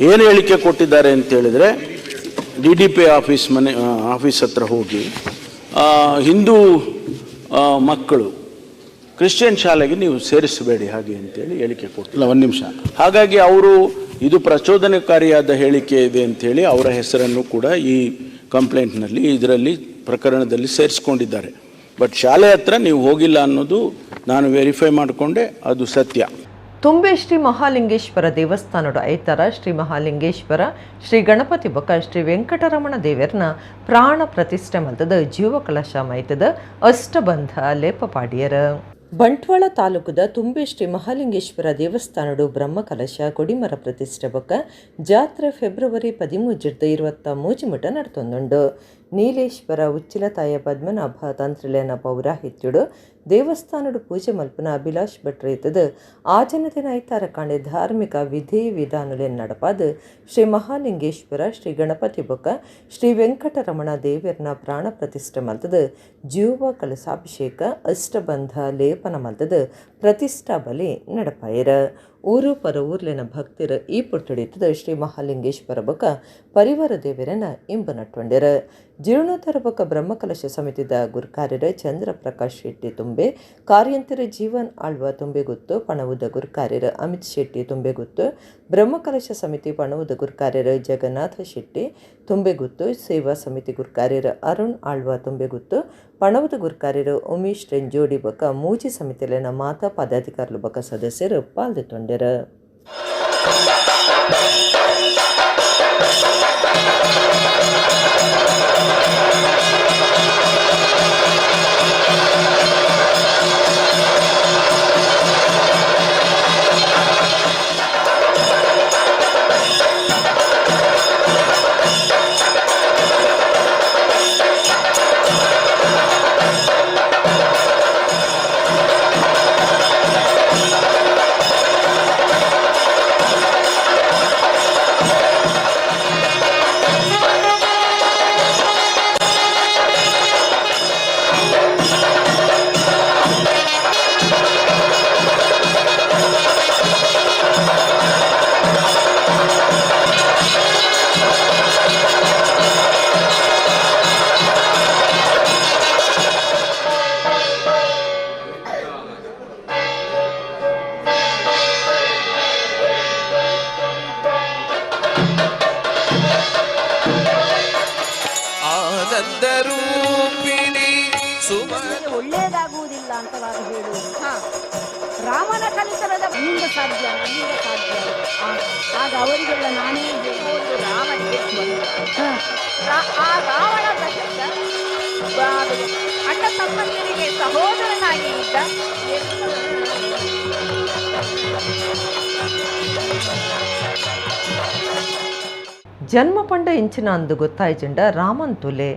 ಏನು ಹೇಳಿಕೆ ಕೊಟ್ಟಿದ್ದಾರೆ ಅಂತ ಹೇಳಿದ್ರೆ, ಡಿಡಿಪಿ ಆಫೀಸ್ ಮನೆ ಆಫೀಸ್ ಹತ್ರ ಹೋಗಿ ಹಿಂದೂ ಮಕ್ಕಳು ಕ್ರಿಶ್ಚಿಯನ್ ಶಾಲೆಗೆ ನೀವು ಸೇರಿಸಬೇಡಿ ಹಾಗೆ ಅಂತೇಳಿ ಹೇಳಿಕೆ ಕೊಟ್ಟಿದ್ದಾರೆ. ಅಲ್ಲ, ಒಂದು ನಿಮಿಷ. ಹಾಗಾಗಿ ಅವರು ಇದು ಪ್ರಚೋದನಕಾರಿಯಾದ ಹೇಳಿಕೆ ಇದೆ ಅಂತೇಳಿ ಅವರ ಹೆಸರನ್ನು ಕೂಡ ಈ ಕಂಪ್ಲೇಂಟ್ನಲ್ಲಿ, ಇದರಲ್ಲಿ, ಪ್ರಕರಣದಲ್ಲಿ ಸೇರಿಸ್ಕೊಂಡಿದ್ದಾರೆ. ಬಟ್ ಶಾಲೆ ಹತ್ರ ನೀವು ಹೋಗಿಲ್ಲ ಅನ್ನೋದು ನಾನು ವೆರಿಫೈ ಮಾಡಿಕೊಂಡೆ, ಅದು ಸತ್ಯ. ತುಂಬೆ ಶ್ರೀ ಮಹಾಲಿಂಗೇಶ್ವರ ದೇವಸ್ಥಾನದ ಐತರ ಶ್ರೀ ಮಹಾಲಿಂಗೇಶ್ವರ, ಶ್ರೀ ಗಣಪತಿ ಬೊಕ ಶ್ರೀ ವೆಂಕಟರಮಣ ದೇವರ್ನ ಪ್ರಾಣ ಪ್ರತಿಷ್ಠೆ ಮಲ್ತದ ಜೀವಕಲಶ ಮೈತದ ಅಷ್ಟಬಂಧ ಲೇಪಪಾಡಿಯರ. ಬಂಟ್ವಾಳ ತಾಲೂಕುದ ತುಂಬೆ ಶ್ರೀ ಮಹಾಲಿಂಗೇಶ್ವರ ದೇವಸ್ಥಾನಡು ಬ್ರಹ್ಮಕಲಶ ಕೊಡಿಮರ ಪ್ರತಿಷ್ಠೆ ಬೊಕ್ಕ ಜಾತ್ರೆ ಫೆಬ್ರವರಿ 13ರ್ದು 23 ಮುಟ ನಡ್ತೊಂದುಂಡು. ನೀಲೇಶ್ವರ ಉಚ್ಚಿಲತಾಯ ಪದ್ಮನಾಭ ತಂತ್ರಿಲೇನ ಪೌರಾಹಿತ್ಯುಡು ದೇವಸ್ಥಾನಡು ಪೂಜೆ ಮಲ್ಪುನ ಅಭಿಲಾಷ್ ಭಟ್ರೇತದ ಆಜನ ದಿನ ಐತಾರ ಕಾಂಡೆ ಧಾರ್ಮಿಕ ವಿಧಿ ವಿಧಾನಲೆನ್ ನಡಪಾದ್ ಶ್ರೀ ಮಹಾಲಿಂಗೇಶ್ವರ, ಶ್ರೀ ಗಣಪತಿ ಬೊಕ್ಕ ಶ್ರೀ ವೆಂಕಟರಮಣ ದೇವರ್ನ ಪ್ರಾಣ ಪ್ರತಿಷ್ಠೆ ಮಲ್ತದ ಜೀವ ಕಲಸಾಭಿಷೇಕ, ಅಷ್ಟಬಂಧ ಲೇಪನ ಮಲ್ತದ ಪ್ರತಿಷ್ಠಾ ಬಲಿ ನಡಪಾಯರ. ಊರು ಪರ ಊರ್ಲಿನ ಭಕ್ತರ ಈ ಪುರ್ತುಡಿತದ ಶ್ರೀ ಮಹಾಲಿಂಗೇಶ್ವರ ಬೊಕ್ಕ ಪರಿವಾರ ದೇವರನ ಇಂಬು ನಟ್ಕೊಂಡೆರ. ಜೀರ್ಣೋದ್ಧಾರ ಬೊಕ್ಕ ಬ್ರಹ್ಮಕಲಶ ಸಮಿತಿದ ಗುರುಕಾರ್ಯರ ಚಂದ್ರಪ್ರಕಾಶ್ ಶೆಟ್ಟಿ ತುಂಬೆ, ಕಾರ್ಯಂತರ ಜೀವನ್ ಆಳ್ವ ತುಂಬೆಗುತ್ತು, ಪಣವುದ ಗುರುಕಾರ್ಯರ ಅಮಿತ್ ಶೆಟ್ಟಿ ತುಂಬೆಗುತ್ತು, ಬ್ರಹ್ಮಕಲಶ ಸಮಿತಿ ಪಣವುದ ಗುರುಕಾರ್ಯರ ಜಗನ್ನಾಥ ಶೆಟ್ಟಿ ತುಂಬೆಗುತ್ತು, ಸೇವಾ ಸಮಿತಿ ಗುರುಕಾರ್ಯರ ಅರುಣ್ ಆಳ್ವ ತುಂಬೆಗುತ್ತು, ಪಣವುದ ಗುರುಕಾರ್ಯರು ಉಮೇಶ್ ರೆಂಜೋಡಿ ಬೊಕ್ಕ ಮೂಜಿ ಸಮಿತಿಲಿನ ಮಾತಾ ಪದಾಧಿಕಾರುಲು ಬೊಕ್ಕ ಸದಸ್ಯರು ಪಾಲ್ದೆತೊಂಡೆರ್. ಸುಮದ ರೂಪಿಣಿ ಸುಮ ಒಳ್ಳೆಯದಾಗುವುದಿಲ್ಲ ಅಂತವಾಗ ಹೇಳುವುದು. ರಾಮನ ಕಲಿತರದ ನಿಂದ ಸಾಧ್ಯ, ನನ್ನಿಂದ ಸಾಧ್ಯ. ಆಗ ಅವರಿಗೆಲ್ಲ ನಾನೇ ಒಂದು ರಾಮನಿಗೆ ಆ ರಾವಣ ದಶಕ ಅಣ್ಣ ತಮ್ಮಂದಿರಿಗೆ ಸಹೋದರನಾಗಿ ಇದ್ದ. ಜನ್ಮ ಪಂಡ ಇಂಚಿನ ಅಂದು ಗೊತ್ತಾಯ್ಜಂಡ ರಾಮನ್ ತುಲೆ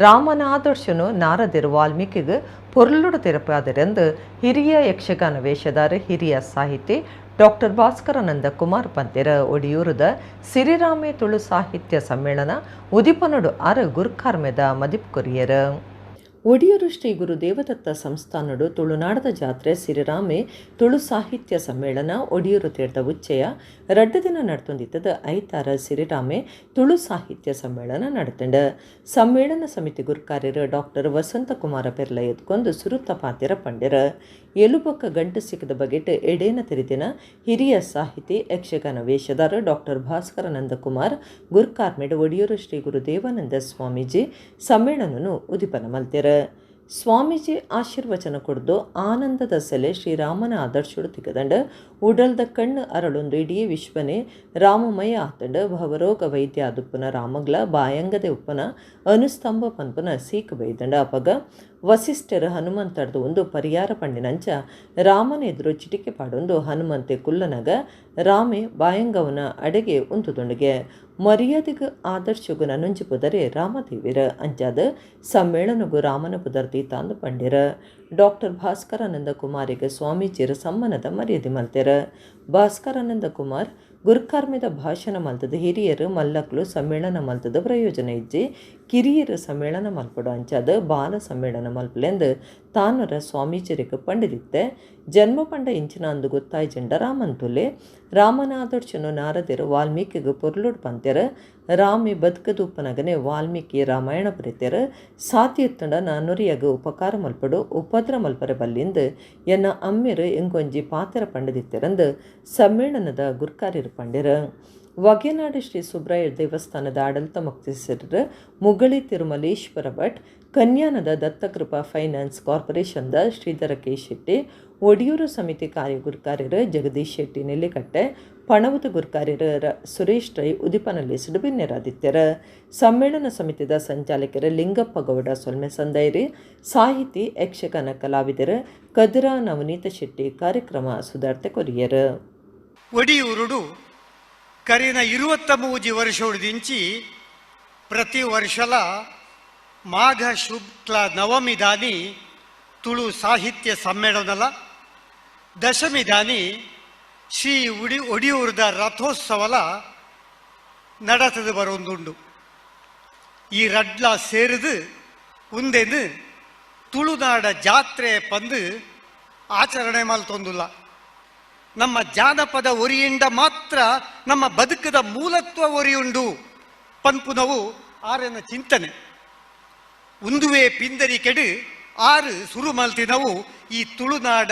ರಾಮನ ಆದರ್ಶನು ನಾರದಿರು ವಾಲ್ಮೀಕಿಗೆ ಪೊರ್ಲುಡು ತೆರಪಾದರೆಂದು ಹಿರಿಯ ಯಕ್ಷಗಾನ ವೇಷಧಾರ ಹಿರಿಯ ಸಾಹಿತಿ ಡಾಕ್ಟರ್ ಭಾಸ್ಕರಾನಂದ ಕುಮಾರ್ ಪಂತೆರ. ಒಡಿಯೂರದ ಸಿರಿರಾಮೆ ತುಳು ಸಾಹಿತ್ಯ ಸಮ್ಮೇಳನ ಉದಿಪನಡು ಅರ ಗುರ್ಕಾರ್ಮೆದ ಮದಿಪ್ ಕೊರಿಯರ್. ಒಡಿಯೂರು ಶ್ರೀ ಗುರು ದೇವದತ್ತ ಸಂಸ್ಥಾನಡು ತುಳುನಾಡದ ಜಾತ್ರೆ ಸಿರಿರಾಮೆ ತುಳು ಸಾಹಿತ್ಯ ಸಮ್ಮೇಳನ ಒಡಿಯೂರು ತೀರ್ಥ ಉಚ್ಚಯ ರಡ್ಡು ದಿನ ನಡ್ತೊಂದಿತ್ತದ. ಐತಾರ ಸಿರಿರಾಮೆ ತುಳು ಸಾಹಿತ್ಯ ಸಮ್ಮೇಳನ ನಡತಂಡ. ಸಮ್ಮೇಳನ ಸಮಿತಿ ಗುರ್ಕಾರ್ಯರು ಡಾಕ್ಟರ್ ವಸಂತಕುಮಾರ ಪೆರ್ಲ ಎದ್ಕೊಂದು ಸುರುತ್ತ ಪಾತಿರ ಪಂಡೆರ. ಎಲುಬೊಕ್ಕ ಗಂಟು ಸಿಕ್ಕದ ಬಗೆಟ್ ಎಡೇನ ತೆರಿದಿನ ಹಿರಿಯ ಸಾಹಿತಿ ಯಕ್ಷಗಾನ ವೇಷಧಾರ ಡಾಕ್ಟರ್ ಭಾಸ್ಕರಾನಂದ ಕುಮಾರ್ ಗುರ್ಕಾರ್ಮೆಡ್ ಒಡಿಯೂರು ಶ್ರೀ ಗುರು ದೇವಾನಂದ ಸ್ವಾಮೀಜಿ ಸಮ್ಮೇಳನನು ಉದಿಪನ ಮಲ್ತೆರ. ಸ್ವಾಮೀಜಿ ಆಶೀರ್ವಚನ ಕೊಡ್ದು ಆನಂದದ ಸೆಲೆ ಶ್ರೀರಾಮನ ಆದರ್ಶುಡು ತಿಗದಂಡ ಉಡಲ್ದ ಕಣ್ಣು ಅರಳೊಂದು ಇಡೀ ವಿಶ್ವನೇ ರಾಮಮಯ ಆತಂಡ ಭವರೋಗ ವೈದ್ಯ ಅದುಪ್ಪನ ರಾಮಗ್ಲ ಬಾಯಂಗದೆ ಉಪ್ಪನ ಅನುಸ್ತಂಭ ಪನ್ಪನ ಸೀಕ್ ಬೈದಂಡ. ಅಪಗ ವಸಿಷ್ಠರ ಹನುಮಂತರ್ದು ಒಂದು ಪರಿಯಾರ ಪಂಡಿನಂಚ ರಾಮನ ಎದುರು ಚಿಟಿಕೆ ಪಾಡೊಂದು ಹನುಮಂತೆ ಕುಲ್ಲನಗ ರಾಮೆ ಬಾಯಂಗವನ ಅಡೆಗೆ ಉಂತುದೊಂಡಿಗೆ ಮರ್ಯಾದೆಗೆ ಆದರ್ಶಗು ನನುಂಜಿ ಪುದರೆ ರಾಮದೇವಿರ ಅಂಚಾದ ಸಮ್ಮೇಳನಗು ರಾಮನ ಪುದರ್ ತೀತಾಂದು ಪಂಡಿರ. ಡಾಕ್ಟರ್ ಭಾಸ್ಕರಾನಂದ ಕುಮಾರಿಗೆ ಸ್ವಾಮೀಜಿಯರ ಸಮ್ಮಾನದ ಮರ್ಯಾದೆ ಮಲ್ತೆರ. ಭಾಸ್ಕರಾನಂದ ಕುಮಾರ್ ಗುರುಕಾರ್ಮೆದ ಭಾಷಣ ಮಲ್ತದ ಹಿರಿಯರು ಮಲ್ಲಕ್ಲು ಸಮ್ಮೇಳನ ಮಲ್ತದ ಪ್ರಯೋಜನ ಇಜ್ಜಿ ಕಿರಿಯರು ಸಮ್ಮೇಳನ ಮಲ್ಪಡು ಅಂಚಾದ ಬಾಲ ಸಮ್ಮೇಳನ ಮಲ್ಪಲೆಂದು ತಾನರ ಸ್ವಾಮೀಜರಿಗೆ ಪಂಡಿದಿತ್ತೆ. ಜನ್ಮ ಪಂಡ ಇಂಚಿನ ಅಂದು ಗೊತ್ತಾಯ್ಜಂಡ ರಾಮನ್ ತುಲೆ ರಾಮನ ಆದರ್ಶನು ನಾರದಿರು ವಾಲ್ಮೀಕಿಗೆ ಪೊರ್ಲುಡ್ ಪಂತೆರ. ರಾಮೆ ಬದುಕದೂಪನಗನೆ ವಾಲ್ಮೀಕಿ ರಾಮಾಯಣ ಬರೆತೆರ. ಸಾತಿಯತ್ತಂಡ ನಾನುರಿಯಾಗ ಉಪಕಾರ ಮಲ್ಪಡು ಉಪದ್ರ ಮಲ್ಪರೆ ಬಲ್ಲಿಂದು ಎನ್ನ ಅಮ್ಮೆರು ಎಂಗೊಂಜಿ ಪಾತೆರ ಪಂಡದಿತ್ತೆರಂದು ಸಮ್ಮೇಳನದ ಗುರ್ಕಾರ್ಯರು ಪಂಡೆರ. ವಗೆನಾಡು ಶ್ರೀ ಸುಬ್ರಾಯ ದೇವಸ್ಥಾನದ ಆಡಳಿತ ಮೊಕ್ತೇಸರರು ಮುಗಳಿ ತಿರುಮಲೇಶ್ವರ ಭಟ್, ಕನ್ಯಾನದ ದತ್ತಕೃಪಾ ಫೈನಾನ್ಸ್ ಕಾರ್ಪೊರೇಷನ್ದ ಶ್ರೀಧರ ಕೆ ಶೆಟ್ಟಿ, ಒಡಿಯೂರು ಸಮಿತಿ ಕಾರ್ಯಗುರ್ಕಾರ್ಯರು ಜಗದೀಶ್ ಶೆಟ್ಟಿ ನೆಲ್ಲಿಕಟ್ಟೆ, ಪಣವತ ಗುರ್ಕಾರ್ಯರ ಸುರೇಶ್ ರೈ ಉದಿಪನಲ್ಲಿ ಸಿಡುಬಿನ್ನೆರಾದಿತ್ಯರ. ಸಮ್ಮೇಳನ ಸಮಿತಿದ ಸಂಚಾಲಕರ ಲಿಂಗಪ್ಪ ಗೌಡ ಸೊಲ್ಮೆ ಸಂದೈರಿ, ಸಾಹಿತಿ ಯಕ್ಷಗಾನ ಕಲಾವಿದರು ಕದಿರ ನವನೀತ ಶೆಟ್ಟಿ ಕಾರ್ಯಕ್ರಮ ಸುಧಾರ್ತೆ ಕೊರಿಯರು. ಒಡಿಯೂರುಡು ಕರಿನ 23 ವರ್ಷದಿಂಚಿ ಪ್ರತಿ ವರ್ಷಲ ಮಾಘ ಶುಕ್ಲ ನವಮಿ ದಾನಿ ತುಳು ಸಾಹಿತ್ಯ ಸಮ್ಮೇಳನಲ, ದಶಮಿ ದಾನಿ ಶ್ರೀ ಒಡಿಯೂರದ ರಥೋತ್ಸವಲ ನಡತದು ಬರೊಂದುಂಡು. ಈ ರಡ್ಲ ಸೇರಿದು ಉಂದೆನು ತುಳುನಾಡ ಜಾತ್ರೆ ಪಂದು ಆಚರಣೆ ಮಲ್ತೊಂದುಲ್ಲ. ನಮ್ಮ ಜಾನಪದ ಒರಿಯಿಂದ ಮಾತ್ರ ನಮ್ಮ ಬದುಕದ ಮೂಲತ್ವ ಒರಿಯುಂಡು ಪನ್ಪುನವು ಆರನ ಚಿಂತನೆ. ಉಂದುವೆ ಪಿಂದರಿ ಕೆಡು ಆರು ಸುರು ಮಲ್ತಿನವು ಈ ತುಳುನಾಡ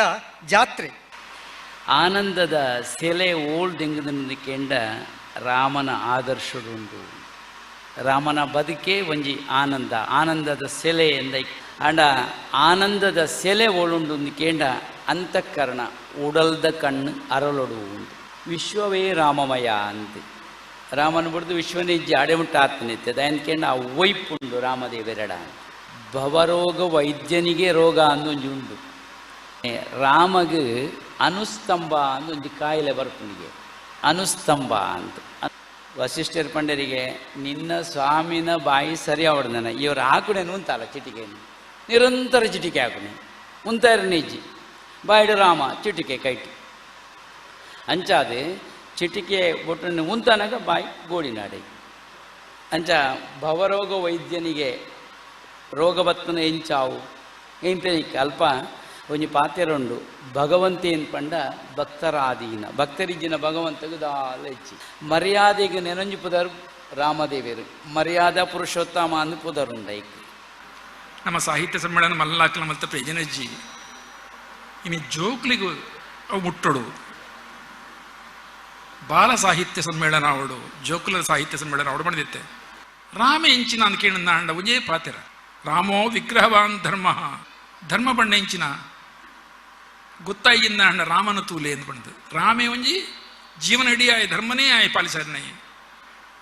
ಜಾತ್ರೆ. ಆನಂದದ ಸೆಲೆ ಓಲ್ದೆಂಗುದನ್ನು ಕೆಂಡ ರಾಮನ ಆದರ್ಶಡುಂಡು. ರಾಮನ ಬದುಕೇ ಒಂಜಿ ಆನಂದ, ಆನಂದದ ಸೆಲೆ ಎಂದ ಅಂಡ ಆನಂದದ ಸೆಲೆ ಓಳುಂಡು ಕೇಂಡ ಅಂತಃಕರಣ ಉಡಲ್ದ ಕಣ್ಣು ಅರಳೊಡು ಉಂಟು. ವಿಶ್ವವೇ ರಾಮಮಯ ಅಂತ ರಾಮನ ಬಿಡ್ದು ವಿಶ್ವನೇ ಜಾಡೆ ಮುಟ್ಟ ಆತ್ಮನಿತ್ಯ ದಯನ್ಕೇಂಡ ಆ ಒಯ್ಪುಂಡು ರಾಮದೇವೆರಡ. ಭವರೋಗ ವೈದ್ಯನಿಗೆ ರೋಗ ಅಂದೊಂಜಿ ಉಂಡು. ರಾಮಗ್ ಅನುಸ್ತಂಭ ಅಂದೊಂಜಿ ಕಾಯಿಲೆ ಬರ್ಪುನಿಗೆ ಅನುಸ್ತಂಭ ಅಂತ. ವಸಿಷ್ಠರ ಪಂಡರಿಗೆ ನಿನ್ನ ಸ್ವಾಮಿನ ಬಾಯಿ ಸರಿ ಅವಡ್ದನ ಇವರು ಹಾಕುಣೇನು ಅಂತಲ್ಲ ಚಿಟಿಕೆ ನಿರಂತರ ಚಿಟಿಕೆ ಹಾಕುಣೆ ಉಂತಾರ ನಿಜ್ಜಿ ಬಾಯಿಡು ರಾಮ ಚಿಟಿಕೆ ಕೈಟಿ ಅಂಚಾದೆ ಚಿಟಿಕೆ ಬೊಟ್ಟನ್ನು ಉಂತಾನಾಗ ಬಾಯಿ ಗೋಡಿನಾಡೆ ಅಂಚ ಭವರೋಗ ವೈದ್ಯನಿಗೆ ರೋಗ ಬತ್ತನ ಎಂಚಾವು ಎಂಪೆನಿಕ್ ಅಲ್ಪ ಒಂಜಿ ಪಾತೆರುಂಡು ಭಗವಂತೇನ್ ಪಂಡ ಭಕ್ತರಾಧೀನ ಭಕ್ತರಿಜ್ಜಿನ ಭಗವಂತಗು ದಾಲ ಹೆಚ್ಚಿ ಮರ್ಯಾದೆಗೆ ನೆನಂಜು ಪುದರ್ ರಾಮದೇವರು ಮರ್ಯಾದಾ ಪುರುಷೋತ್ತಮ ಅಂದು ಪುದರುಂಡೈಕ್. ನಮ್ಮ ಸಾಹಿತ್ಯ ಸಮ್ಮೇಳನ ಮಲ್ಲಾಕಲ ಮತ್ತು ಪ್ರಯೋಜನಜ್ಜಿ ಇನ್ನು ಜೋಕ್ಲಿಗೂ ಅವು ಮುಟ್ಟೋಡು ಬಾಲ ಸಾಹಿತ್ಯ ಸಮ್ಮೇಳನ ಅವಡು ಜೋಕುಲ ಸಾಹಿತ್ಯ ಸಮ್ಮೇಳನ ಅವಡು ಮಾಡಿದಿತ್ತೆ ರಾಮ ಎಂಚಿನ ಅಂದ ಕೇಳಿದ ಅಂಡ ಒಂಜೇ ಪಾತೆರ ರಾಮೋ ವಿಗ್ರಹವಾನ್ ಧರ್ಮ ಧರ್ಮ ಬಣ್ಣೆಂಚಿನ ಗೊತ್ತಾಯಿನ ಅಣ್ಣ ರಾಮನ ತೂಲೆ ಎಂದು ಬಂದು ರಾಮೇ ಒಂಜಿ ಜೀವನ ಇಡಿಯಾಯ ಧರ್ಮನೇ ಆಯ್ ಪಾಲಿಸರ್ನೈ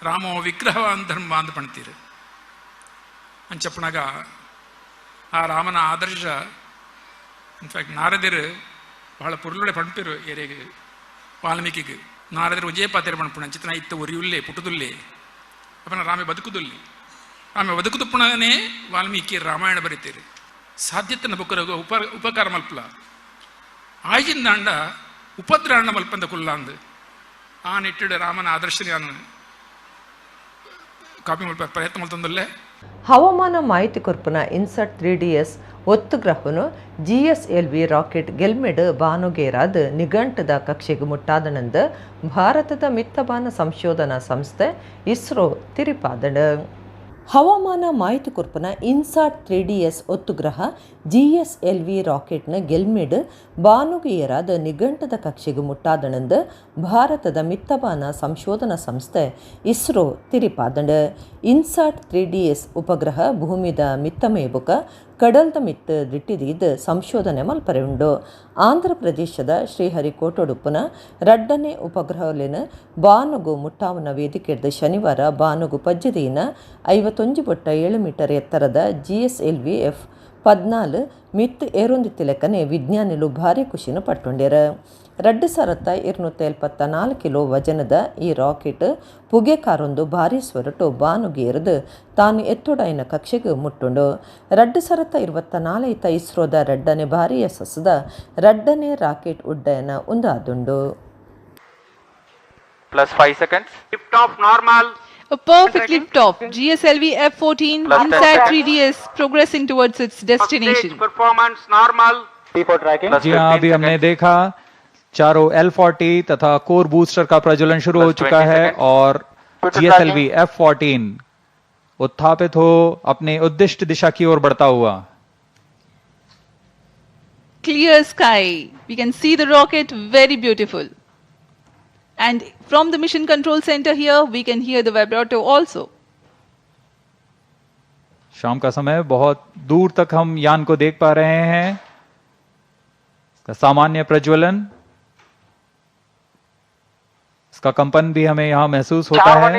ರಾಮೋ ವಿಗ್ರಹವಾನ್ ಧರ್ಮ ಅಂತ ಪಣ್ತೀರು. ಅಂಚಪ್ಪನಾಗ ಆ ರಾಮನ ಆದರ್ಶ ಇನ್ಫ್ಯಾಕ್ಟ್ ನಾರದಿರು ಬಹಳ ಪೊರುಳುಡೆ ಪಣ್ಪಿರು ಏರೆಗೆ ವಾಲ್ಮೀಕಿಗೆ ನಾರದರು ಒಂಜೇ ಪಾತೆರ ಪಣ್ಪುಣ ಚಿತ್ರನ ಇತ್ತ ಒರಿಯುಲ್ಲೆ ಪುಟುದುಲ್ಲೆ ಅಪ್ಪನ ರಾಮೆ ಬದುಕುದುಲ್ಲೆ ರಾಮೆ ಬದುಕುದುಪ್ಪಣನೇ ವಾಲ್ಮೀಕಿ ರಾಮಾಯಣ ಬರೀತೀರಿ ಸಾಧ್ಯತೆನ ಬೊಕ್ಕರ ಉಪಕಾರ ಮಲ್ಪಲ ಆಯಿಂದಾಂಡ ಉಪದ್ರಾಂಡ ಮಲ್ಪಂದ ಕುಲ್ಲಾಂದು ಆ ನಿಟ್ಟಿಡು ರಾಮನ ಆದರ್ಶ ಕಾಪಿ ಮಲ್ಪ ಪ್ರಯತ್ನ ಮಲ್ತಂದಲ್ಲೇ. ಹವಾಮಾನ ಮಾಹಿತಿ ಕೊರ್ಪುನ ಇನ್ಸರ್ಟ್ 3DS ಒತ್ತುಗ್ರಹನು GSLV rocket ಗೆಲ್ಮೆಡ್ ಬಾನುಗೇರಾದ್ ನಿಘಂಟದ ಕಕ್ಷೆಗೆ ಮುಟ್ಟಾದನಂದು ಭಾರತದ ಮಿತ್ತಬಾನ ಸಂಶೋಧನಾ ಸಂಸ್ಥೆ ಇಸ್ರೋ ತಿರಿಪಾದಣ. ಹವಾಮಾನ ಮಾಹಿತಿ ಕೊರ್ಪುನ ಇನ್ಸಾಟ್ 3DS ಒತ್ತುಗ್ರಹ GSLV ರಾಕೆಟ್ನ ಗೆಲ್ಮೆಡ್ ಬಾನುಗೆಯರಾದ ನಿಘಂಟದ ಕಕ್ಷೆಗೆ ಮುಟ್ಟಾದಣಂದು ಭಾರತದ ಮಿತ್ತಬಾನ ಸಂಶೋಧನಾ ಸಂಸ್ಥೆ ಇಸ್ರೋ ತಿರಿಪಾದಂಡ. ಇನ್ಸಾಟ್ 3DS ಉಪಗ್ರಹ ಭೂಮಿದ ಮಿತ್ತಮೇಬುಕ ಕಡಲ್ದ ಮಿತ್ತ ದಿಟ್ಟಿದೀದ್ ಸಂಶೋಧನೆ ಮಲ್ಪರೆ ಉಂಡು. ಆಂಧ್ರ ಪ್ರದೇಶದ ಶ್ರೀಹರಿಕೋಟೊಡುಪ್ಪುನ ರಡ್ಡನೆ ಉಪಗ್ರಹಲಿನ ಬಾನುಗು ಮುಟ್ಟಾವನ ವೇದಿಕೆದ ಶನಿವಾರ ಬಾನುಗು ಪಜ್ಜದೀನ 51.7 ಮೀಟರ್ ಎತ್ತರದ GSLV F-14 ಮಿತ್ ಏರೊಂದಿತ್ತಿಲೆಕ್ಕನೆ ವಿಜ್ಞಾನಿಲು ಭಾರಿ ಖುಷಿನ ಪಟ್ಟೊಂಡ್ಯರ. 2274 ಕಿಲೋ ವಜನದ ಈ ರಾಕೆಟ್ ಪುಗೆ ಕಾರೊಂದು ಭಾರಿ ಸ್ವರಟು ಬಾನುಗೇರಿದು ತಾನು ಎತ್ತೊಡಾಯಿನ ಕಕ್ಷೆಗೆ ಮುಟ್ಟುಂಡು. 2024 ಇಸ್ರೋದ ರಡ್ಡನೆ ಭಾರಿ ಯಶಸ್ಸದ ರಡ್ಡನೆ rocket ಉಡ್ಡಯನ ಒಂದಾದುಂಡು. +5 seconds. Lift off normal. A perfect lift off. GSLV F-14 INSAT 3DS progressing towards its destination. Performance normal. P4 tracking. जी हाँ, अभी हमने देखा चारों L-40 तथा कोर बूस्टर का प्रज्वलन शुरू हो चुका है और GSLV F-14 उत्थापित हो अपने उद्दिष्ट दिशा की ओर बढ़ता हुआ. Clear sky. We can see the rocket, very beautiful. And from the mission control center here, we can hear the vibrato also. शाम का समय, बहुत दूर तक हम यान को देख पा रहे हैं. इसका सामान्य प्रज्वलन, इसका कंपन भी हमें यहां महसूस होता है.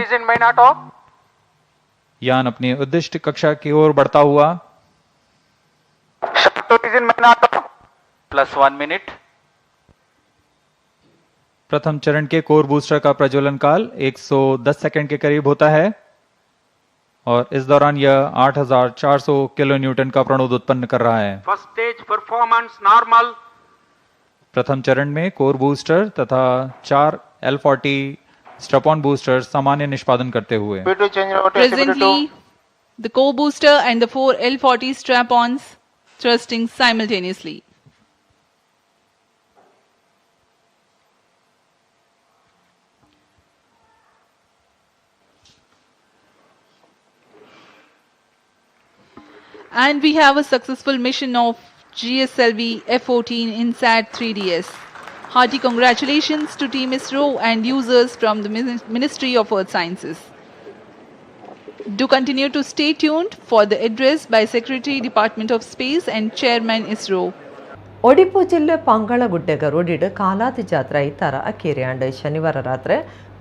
यान अपनी उद्दिष्ट कक्षा की ओर बढ़ता हुआ. +1 मिनट. प्रथम चरण के कोर बूस्टर का प्रज्वलन काल 110 सेकंड के करीब होता है और इस दौरान यह 8400 किलो न्यूटन का प्रणोद उत्पन्न कर रहा है. First stage performance normal. प्रथम चरण में कोर बूस्टर तथा 4 L-40 स्ट्रपॉन बूस्टर सामान्य निष्पादन करते हुए. Presently, the core booster and the 4 L-40 strap-ons thrusting simultaneously. And we have a successful mission of GSLV F-14 INSAT 3DS. Hearty congratulations to Team ISRO and users from the Ministry of Earth Sciences. Do continue to stay tuned for the address by Secretary Department of Space and Chairman ISRO. Odipu ಜಿಲ್ಲೆ ಪಾಂಗಳಗುಡ್ಡೆಗ ರೋಡಿಡ್ ಕಾಲಾತಿ ಜಾತ್ರೆ ಐತಾರ ಅಕೇರಿಯಾಂಡ್ ಶನಿವಾರ ರಾತ್ರಿ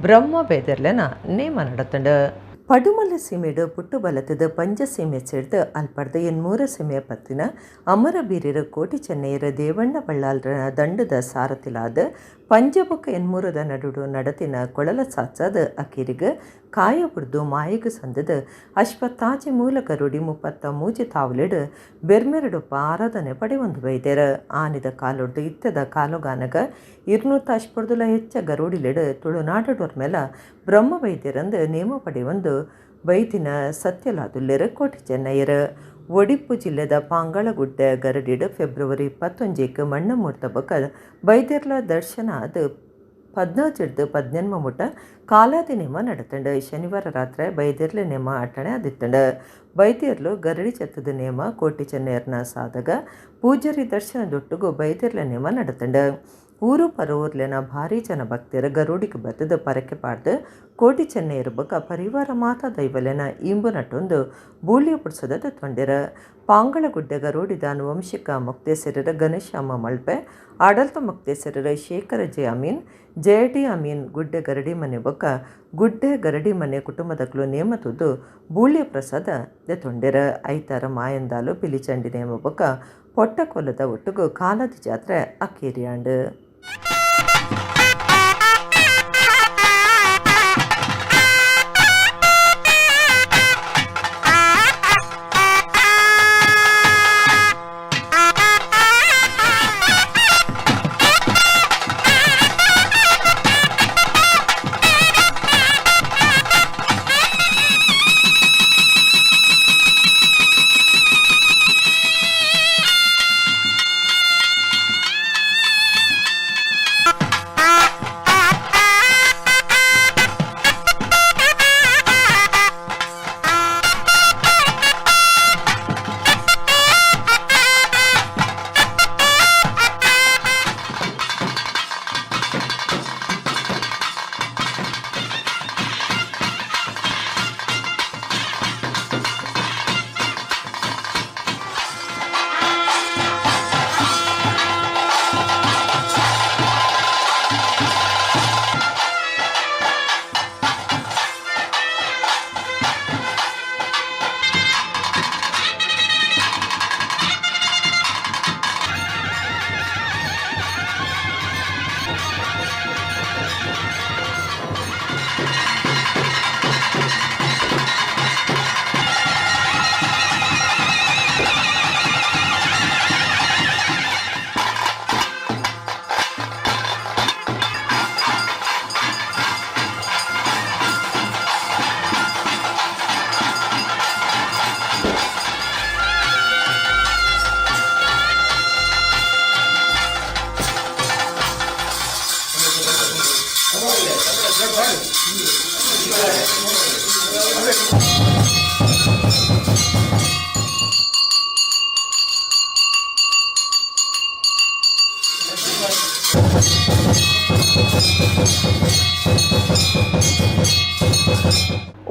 ಬ್ರಹ್ಮ ಬೇದರ್ಲೆನ ನೇಮ ನಡತಂಡು. ಪಡುಮಲೆ ಸೀಮೆಡು ಪುಟ್ಟು ಬಲತದ ಪಂಜ ಸೀಮೆ ಸೇರ್ದು ಅಲ್ಪಡ್ದ ಎನ್ಮೂರ ಸೀಮೆಯ ಪತ್ತಿನ ಅಮರಬೀರರ ಕೋಟಿ ಚೆನ್ನೈಯರ ದೇವಣ್ಣ ಬಳ್ಳಾಲ್ರ ದಂಡದ ಸಾರಥಿಲಾದ ಪಂಜಬೊಕ್ಕ ಎನ್ಮೂರದ ನಡುಡು ನಡತಿನ ಕೊಳಲ ಸಾಚಾದ ಅಕೀರಿಗ ಕಾಯ ಬುಡ್ದು ಮಾಯಿಗ ಸಂದದ ಅಶ್ವತ್ತಾಜಿ ಮೂಲಕ ರೂಢಿ 33 ತಾವಲಿಡು ಬೆರ್ಮೆರಡುಪ್ಪ ಆರಾಧನೆ ಪಡೆವೊಂದು ಬೈದೆರ. ಆನಿದ ಕಾಲೊಡ್ದು ಇತ್ತದ ಕಾಲುಗಾನಗ 250 ಹೆಚ್ಚ ಗರುಡಿಲಿಡು ತುಳುನಾಡೋರ್ ಮೇಲ ಬ್ರಹ್ಮ ವೈದ್ಯರಂದು ನೇಮ ಪಡೆಯೊಂದು ಬೈದಿನ ಸತ್ಯಲಾದುಲ್ಲೆರ ಕೋಟಿ ಚೆನ್ನಯ್ಯರ. ಒಡಿಪು ಜಿಲ್ಲೆದ ಪಾಂಗಳಗುಡ್ಡೆ ಗರಡಿಡು ಫೆಬ್ರವರಿ 21ಕ್ಕೆ ಮಣ್ಣಮೂರ್ತ ಬೊಕ್ಕ ಬೈದೆರ್ಲ ದರ್ಶನ ಅದು 14 18 ಮುಟ್ಟ ಕಾಲಾದಿ ನೇಮ ನಡತಂಡು. ಶನಿವಾರ ರಾತ್ರಿ ಬೈದೆರ್ಲ ನೇಮ ಅಟ್ಟಣೆ ಆದಿತ್ತಂಡು. ಬೈದೇರ್ಲು ಗರಡಿ ಚತ್ತದ ನೇಮ ಕೋಟಿ ಚೆನ್ನಯ್ಯರ್ನ ಸಾಧಗ ಪೂಜಾರಿ ದರ್ಶನ ದೊಟ್ಟುಗು ಬೈದೆರ್ಲ ನೇಮ ನಡತಂಡು. ಊರು ಪರವೂರ್ಲೆನ ಭಾರಿ ಜನ ಭಕ್ತರ ಗರುಡಿಗೆ ಬತ್ತದ ಪರಕೆ ಪಾಡ್ದು ಕೋಟಿ ಚೆನ್ನೈಯರು ಬೊಕ್ಕ ಪರಿವಾರ ಮಾತಾ ದೈವಲೆನ ಇಂಬು ನಟೊಂದು ಬೂಳ್ಯ ಪುಡ್ಸದ ತೊಂಡೆರ. ಪಾಂಗಳಗುಡ್ಡೆ ಗರುಡಿದ ಅನುವಂಶಿಕ ಮೊಕ್ತೇಸರರ ಘನಶ್ಯಾಮ ಮಲ್ಪೆ, ಆಡಳಿತ ಮೊಕ್ತೇಸರರ Shekhara J Amin, J D Amin, ಗುಡ್ಡೆ ಗರಡಿ ಮನೆ ಬೊಕ್ಕ ಗುಡ್ಡೆ ಗರಡಿ ಮನೆ ಕುಟುಂಬದಕ್ಲು ನೇಮತುದ್ದು ಬೂಳ್ಯ ಪ್ರಸಾದ ದೆತೊಂಡೆರ. ಐತಾರ ಮಾಯಂದಾಲು ಪಿಲಿಚಂಡಿ ನೇಮ ಬೊಕ್ಕ ಪೊಟ್ಟಕೊಲದ ಒಟ್ಟುಗು ಕಾಲದ ಜಾತ್ರೆ ಅಕ್ಕೇರಿಯಾಂಡು.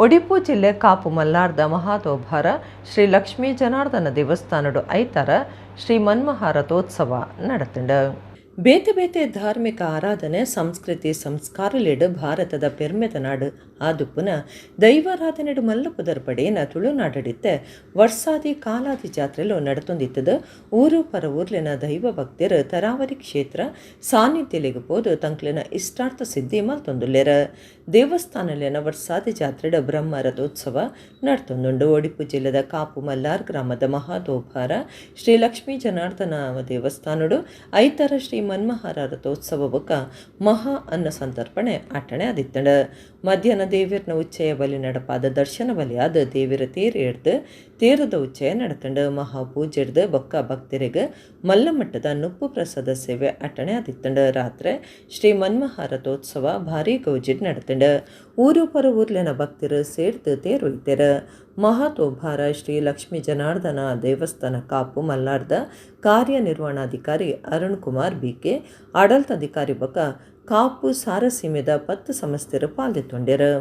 ಒಡಿಪು ಜಿಲ್ಲೆ ಕಾಪು ಮಲ್ನಾರ್ದ ಮಹಾದೋಭಾರ ಶ್ರೀ ಲಕ್ಷ್ಮೀ ಜನಾರ್ದನ ದೇವಸ್ಥಾನಡು ಐತಾರ ಶ್ರೀ ಮನ್ಮಹಾರಥೋತ್ಸವ ನಡತಂಡ. ಬೇತೆ ಬೇತೆ ಧಾರ್ಮಿಕ ಆರಾಧನೆ ಸಂಸ್ಕೃತಿ ಸಂಸ್ಕಾರಲೇಡು ಭಾರತದ ಪೆರ್ಮೆದ ನಾಡು ಆದುಪ್ಪುನ ದೈವಾರಾಧನೆಡು ಮಲ್ಲ ಪುದರ್ಪಡೇನ ತುಳುನಾಡಡಿತ್ತೆ ವರ್ಷಾದಿ ಕಾಲಾದಿ ಜಾತ್ರೆಲು ನಡತೊಂದಿತ್ತದು. ಊರು ಪರ ಊರ್ಲಿನ ದೈವ ಭಕ್ತರು ತರಾವರಿ ಕ್ಷೇತ್ರ ಸಾನ್ನಿಧ್ಯಲೆಗ್ ಪೋದು ತಂಕ್ಲೆನ ಇಷ್ಟಾರ್ಥ ಸಿದ್ಧಿ ಮಲ್ತೊಂದುಲ್ಲೆರ. ದೇವಸ್ಥಾನಲೆನ ವರ್ಷಾದಿ ಜಾತ್ರೆಡ್ ಬ್ರಹ್ಮ ರಥೋತ್ಸವ ನಡ್ತೊಂದುಂಡು. ಒಡಿಪು ಜಿಲ್ಲೆದ ಕಾಪು ಮಲ್ಲಾರ್ ಗ್ರಾಮದ ಮಹಾದೋಭಾರ ಶ್ರೀ ಲಕ್ಷ್ಮೀ ಜನಾರ್ದನ ದೇವಸ್ಥಾನಡು ಐತರ ಶ್ರೀ ಮನ್ಮಹಾರ ರಥೋತ್ಸವ ಬೊಕ್ಕ ಮಹಾ ಅನ್ನ ಸಂತರ್ಪಣೆ ಆಟಣೆ ಆದಿತ್ತಂಡ. ಮಧ್ಯಾಹ್ನ ದೇವಿರ್ನ ಉಚ್ಚಯ ಬಲಿ ನಡಪಾದ ದರ್ಶನ ಬಲಿಯಾದ ದೇವಿರ ತೇರು ಎಡ್ದು ತೇರದ ಉಚ್ಚಯ ನಡತಂಡ. ಮಹಾಪೂಜೆಡ್ದು ಬೊಕ್ಕ ಭಕ್ತರಿಗೆ ಮಲ್ಲಮಟ್ಟದ ನುಪ್ಪು ಪ್ರಸಾದ ಸೇವೆ ಅಟ್ಟಣೆ ಆದಿತ್ತಂಡ. ರಾತ್ರಿ ಶ್ರೀ ಮನ್ಮಹಾರಥೋತ್ಸವ ಭಾರೀ ಗೌಜಿಡ್ ನಡತಂಡ. ಊರು ಪರ ಊರ್ಲೆನ ಭಕ್ತರು ಸೇರ್ದು ತೇರೊಯ್ತೆರ. ಮಹಾತೋಭಾರ ಶ್ರೀ ಲಕ್ಷ್ಮೀ ಜನಾರ್ದನ ದೇವಸ್ಥಾನ ಕಾಪು ಮಲ್ನಾರ್ದ ಕಾರ್ಯನಿರ್ವಹಣಾಧಿಕಾರಿ ಅರುಣ್ ಕುಮಾರ್ ಬಿಕೆ, ಆಡಳಿತಾಧಿಕಾರಿ ಬೊಕ್ಕ ಕಾಪು ಸಾರಸೀಮೆದ 10 ಸಂಸ್ಥೆರು ಪಾಲ್ದೆತ್ತೊಂಡೆರು.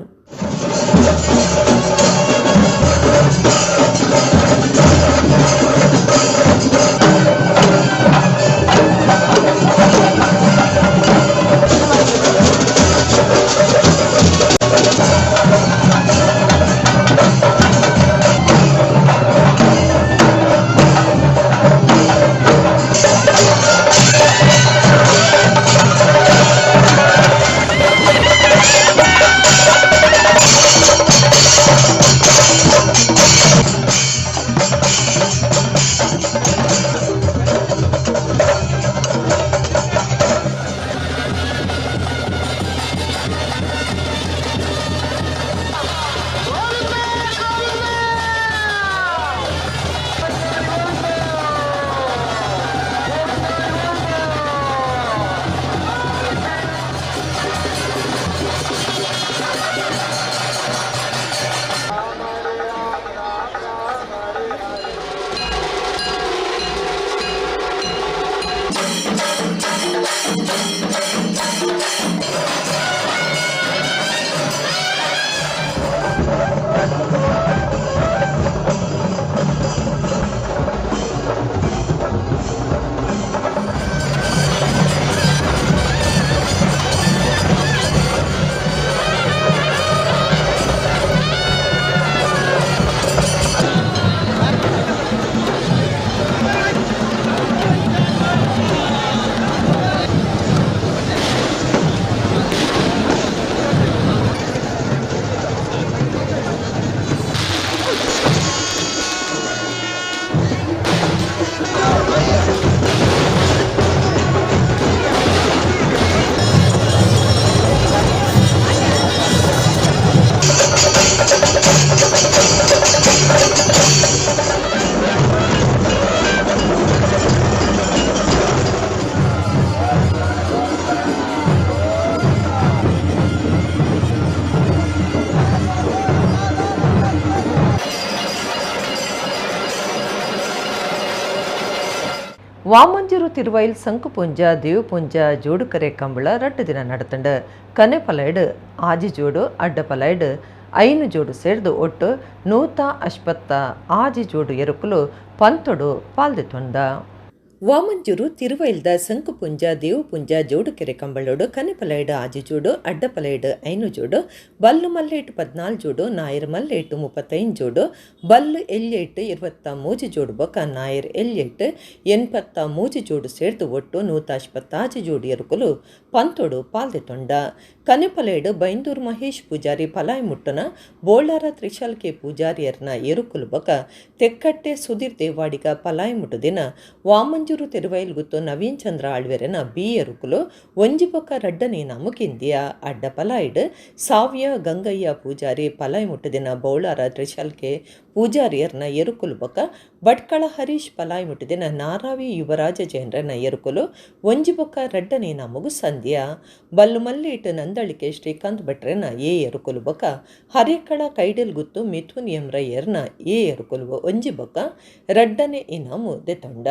Vamanjoor Thiruvail ಸಂಕುಪುಂಜ ದೇವಪುಂಜ ಜೋಡುಕರೆ ಕಂಬಳ ರಡ್ಡು ದಿನ ನಡತಂಡು. ಕನೆಪಲೈಡ್ ಆಜಿ ಜೋಡು, ಅಡ್ಡಪಲೈಡ್ 5 ಜೋಡು ಸೇರ್ದು ಒಟ್ಟು 156 ಜೋಡು ಎರುಕುಲು ಪಂತೊಡು ಪಾಲ್ದೆತೊಂಡ. ವಾಮಂಜೂರು ತಿರುವೈಲ್ದ ಸಂಕುಪುಂಜ ದೇವಪುಂಜ ಜೋಡುಕೆರೆ ಕಂಬಳೋಡು ಕನೆಪಲೈಡ್ 6 ಜೋಡು, ಅಡ್ಡಪಲೈಡ್ 5 ಜೋಡು, ಬಲ್ಲು ಮಲ್ಲೇಟು 14 ಜೋಡು, ನಾಯರ್ ಮಲ್ಲೇಟು 35 ಜೋಡು, ಬಲ್ಲು ಎಲ್ಯೇಟು 23 ಜೋಡು ಬೊಕ ನಾಯರ್ ಎಲ್ಯೇಟು 83 ಜೋಡು ಸೇರ್ದು ಒಟ್ಟು 156 ಜೋಡು ಎರುಕುಲು ಪಂತೊಡು ಪಾಲ್ದೆತೊಂಡ. ಕನೆಪಲೈಡ್ ಬೈಂದೂರು ಮಹೇಶ್ ಪೂಜಾರಿ ಪಲಾಯ್ ಮುಟ್ಟನ ಬೋಳಾರ ತ್ರಿಶಾಲ್ ಕೆ ಪೂಜಾರಿಯರ್ನ ಎರುಕುಲು ಬೊಕ ತೆಕ್ಕಟ್ಟೆ ಸುಧೀರ್ ದೇವಾಡಿಗ ಪಲಾಯ್ ಮುಟ್ಟುದಿನ ವಾಮಂಜೂರು ತಿರುವೈಲ್ ಗುತ್ತು ನವೀನ್ ಚಂದ್ರ ಆಳ್ವೆರನ ಬಿ ಎರುಕುಲು ಒಂಜಿ ಬೊಕ ರಡ್ಡನೇ ನಮುಕಿಂದಿಯ. ಅಡ್ಡ ಪಲಾಯ್ಡ್ ಸಾವ್ಯ ಗಂಗಯ್ಯ ಪೂಜಾರಿ ಪಲಾಯ್ ಮುಟ್ಟುದಿನ ಬೌಳಾರ ತ್ರಿಶಾಲ್ ಕೆ ಪೂಜಾರಿಯರ್ನ ಎರುಕುಲು ಬೊಕ ಭಟ್ಕಳ ಹರೀಶ್ ಪಲಾಯ್ ಮುಟ್ಟುದಿನ ನಾರಾವಿ ಯುವರಾಜ ಜೈನ್ರನ ಎರುಕುಲು ಒಂಜಿ ಬೊಕ ರಡ್ಡನೇ ನಮಗು ಸಂಧ್ಯಾ. ಬಲ್ಲು ಮಲ್ಲೇಟು ನಂದಳಿಕೆ ಶ್ರೀಕಾಂತ್ ಭಟ್ರನ ಎ ಎರುಕುಲು ಬೊಕ ಹರೇಕಳ ಕೈಡಲ್ ಗುತ್ತು ಮಿಥುನ್ ಎಮ್ರಯ್ಯರ್ನ ಎ ಎರುಕುಲು ಒಂಜಿ ಬೊಕ ರಡ್ಡನೆ ಇನಾಮು ದೆತೊಂಡ.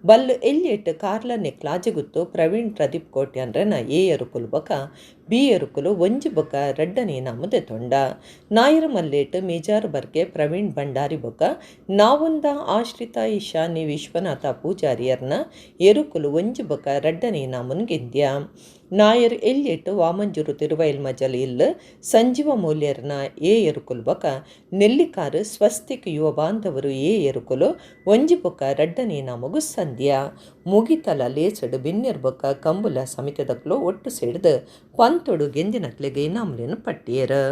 ಬಲ್ಲು ಎಲ್ಯೇಟ್ ಕಾರ್ಲ ನೆಕ್ಲಾಜೆಗುತ್ತು ಪ್ರವೀಣ್ ಪ್ರದೀಪ್ ಕೋಟ್ಯಾನ್ರನ ಎ ಎರುಕುಲು ಬೊಕ ಬಿ ಎರುಕುಲು ಒಂಜಿ ಬೊಕ ರಡ್ಡನೆ ಇನಾಮು ದೆತೊಂಡ. ನಾಯರ್ ಮಲ್ಲೇಟ್ ಮೇಜಾರ್ ಬರ್ಗೆ ಪ್ರವೀಣ್ ಭಂಡಾರಿ ಬೊಕ ನಾವೊಂದ ಆಶ್ರಿತ ಈಶಾನಿ ವಿಶ್ವನಾಥ ಪೂಜಾರಿಯರ್ನ ಎರುಕುಲು ಒಂಜಿ ಬೊಕ ರಡ್ಡನೆ ಇನಾಮುನ್ ಗೆಂದ್ಯ. ನಾಯರ್ ಎಲ್ಯೆಟ್ ವಾಮಂಜೂರು ತಿರುವೈಲ್ ಮಜಲ್ ಇಲ್ ಸಂಜೀವ ಮೂಲ್ಯರ್ನ ಎ ಎರುಕುಲು ಬೊಕ ನೆಲ್ಲಿಕಾರು ಸ್ವಸ್ತಿಕ್ ಯುವ ಬಾಂಧವರು ಎ ಎರುಕುಲು ಒಂಜಿ ಬೊಕ ರಡ್ಡನೆ ನಮಗು ಸಂಧ್ಯಾ. ಮುಗಿತಲ ಲೇಸಡು ಬಿನ್ನೆರ್ ಬೊಕ ಕಂಬುಲ ಸಮಿತಿದಕ್ಲು ಒಟ್ಟು ಸೇಡ್ದು ಪಂತೊಡು ಗೆಂದಿನಕ್ಲೆಗೆ ಇನಾಮುಲೆನ್ ಪಟ್ಟಿಯರು.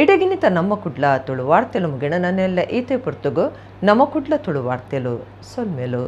ಇಡಗಿನಿತ ನಮ್ಮ ಕುಡ್ಲ ತುಳು ವಾರ್ತೆಲು ಮುಗಿಣ ನನ್ನೆಲ್ಲ ಈತೆ ಪುರ್ತುಗು ನಮ್ಮ ಕುಡ್ಲ ತುಳು ವಾರ್ತೆಲು ಸೊಲ್ಮೆಲು.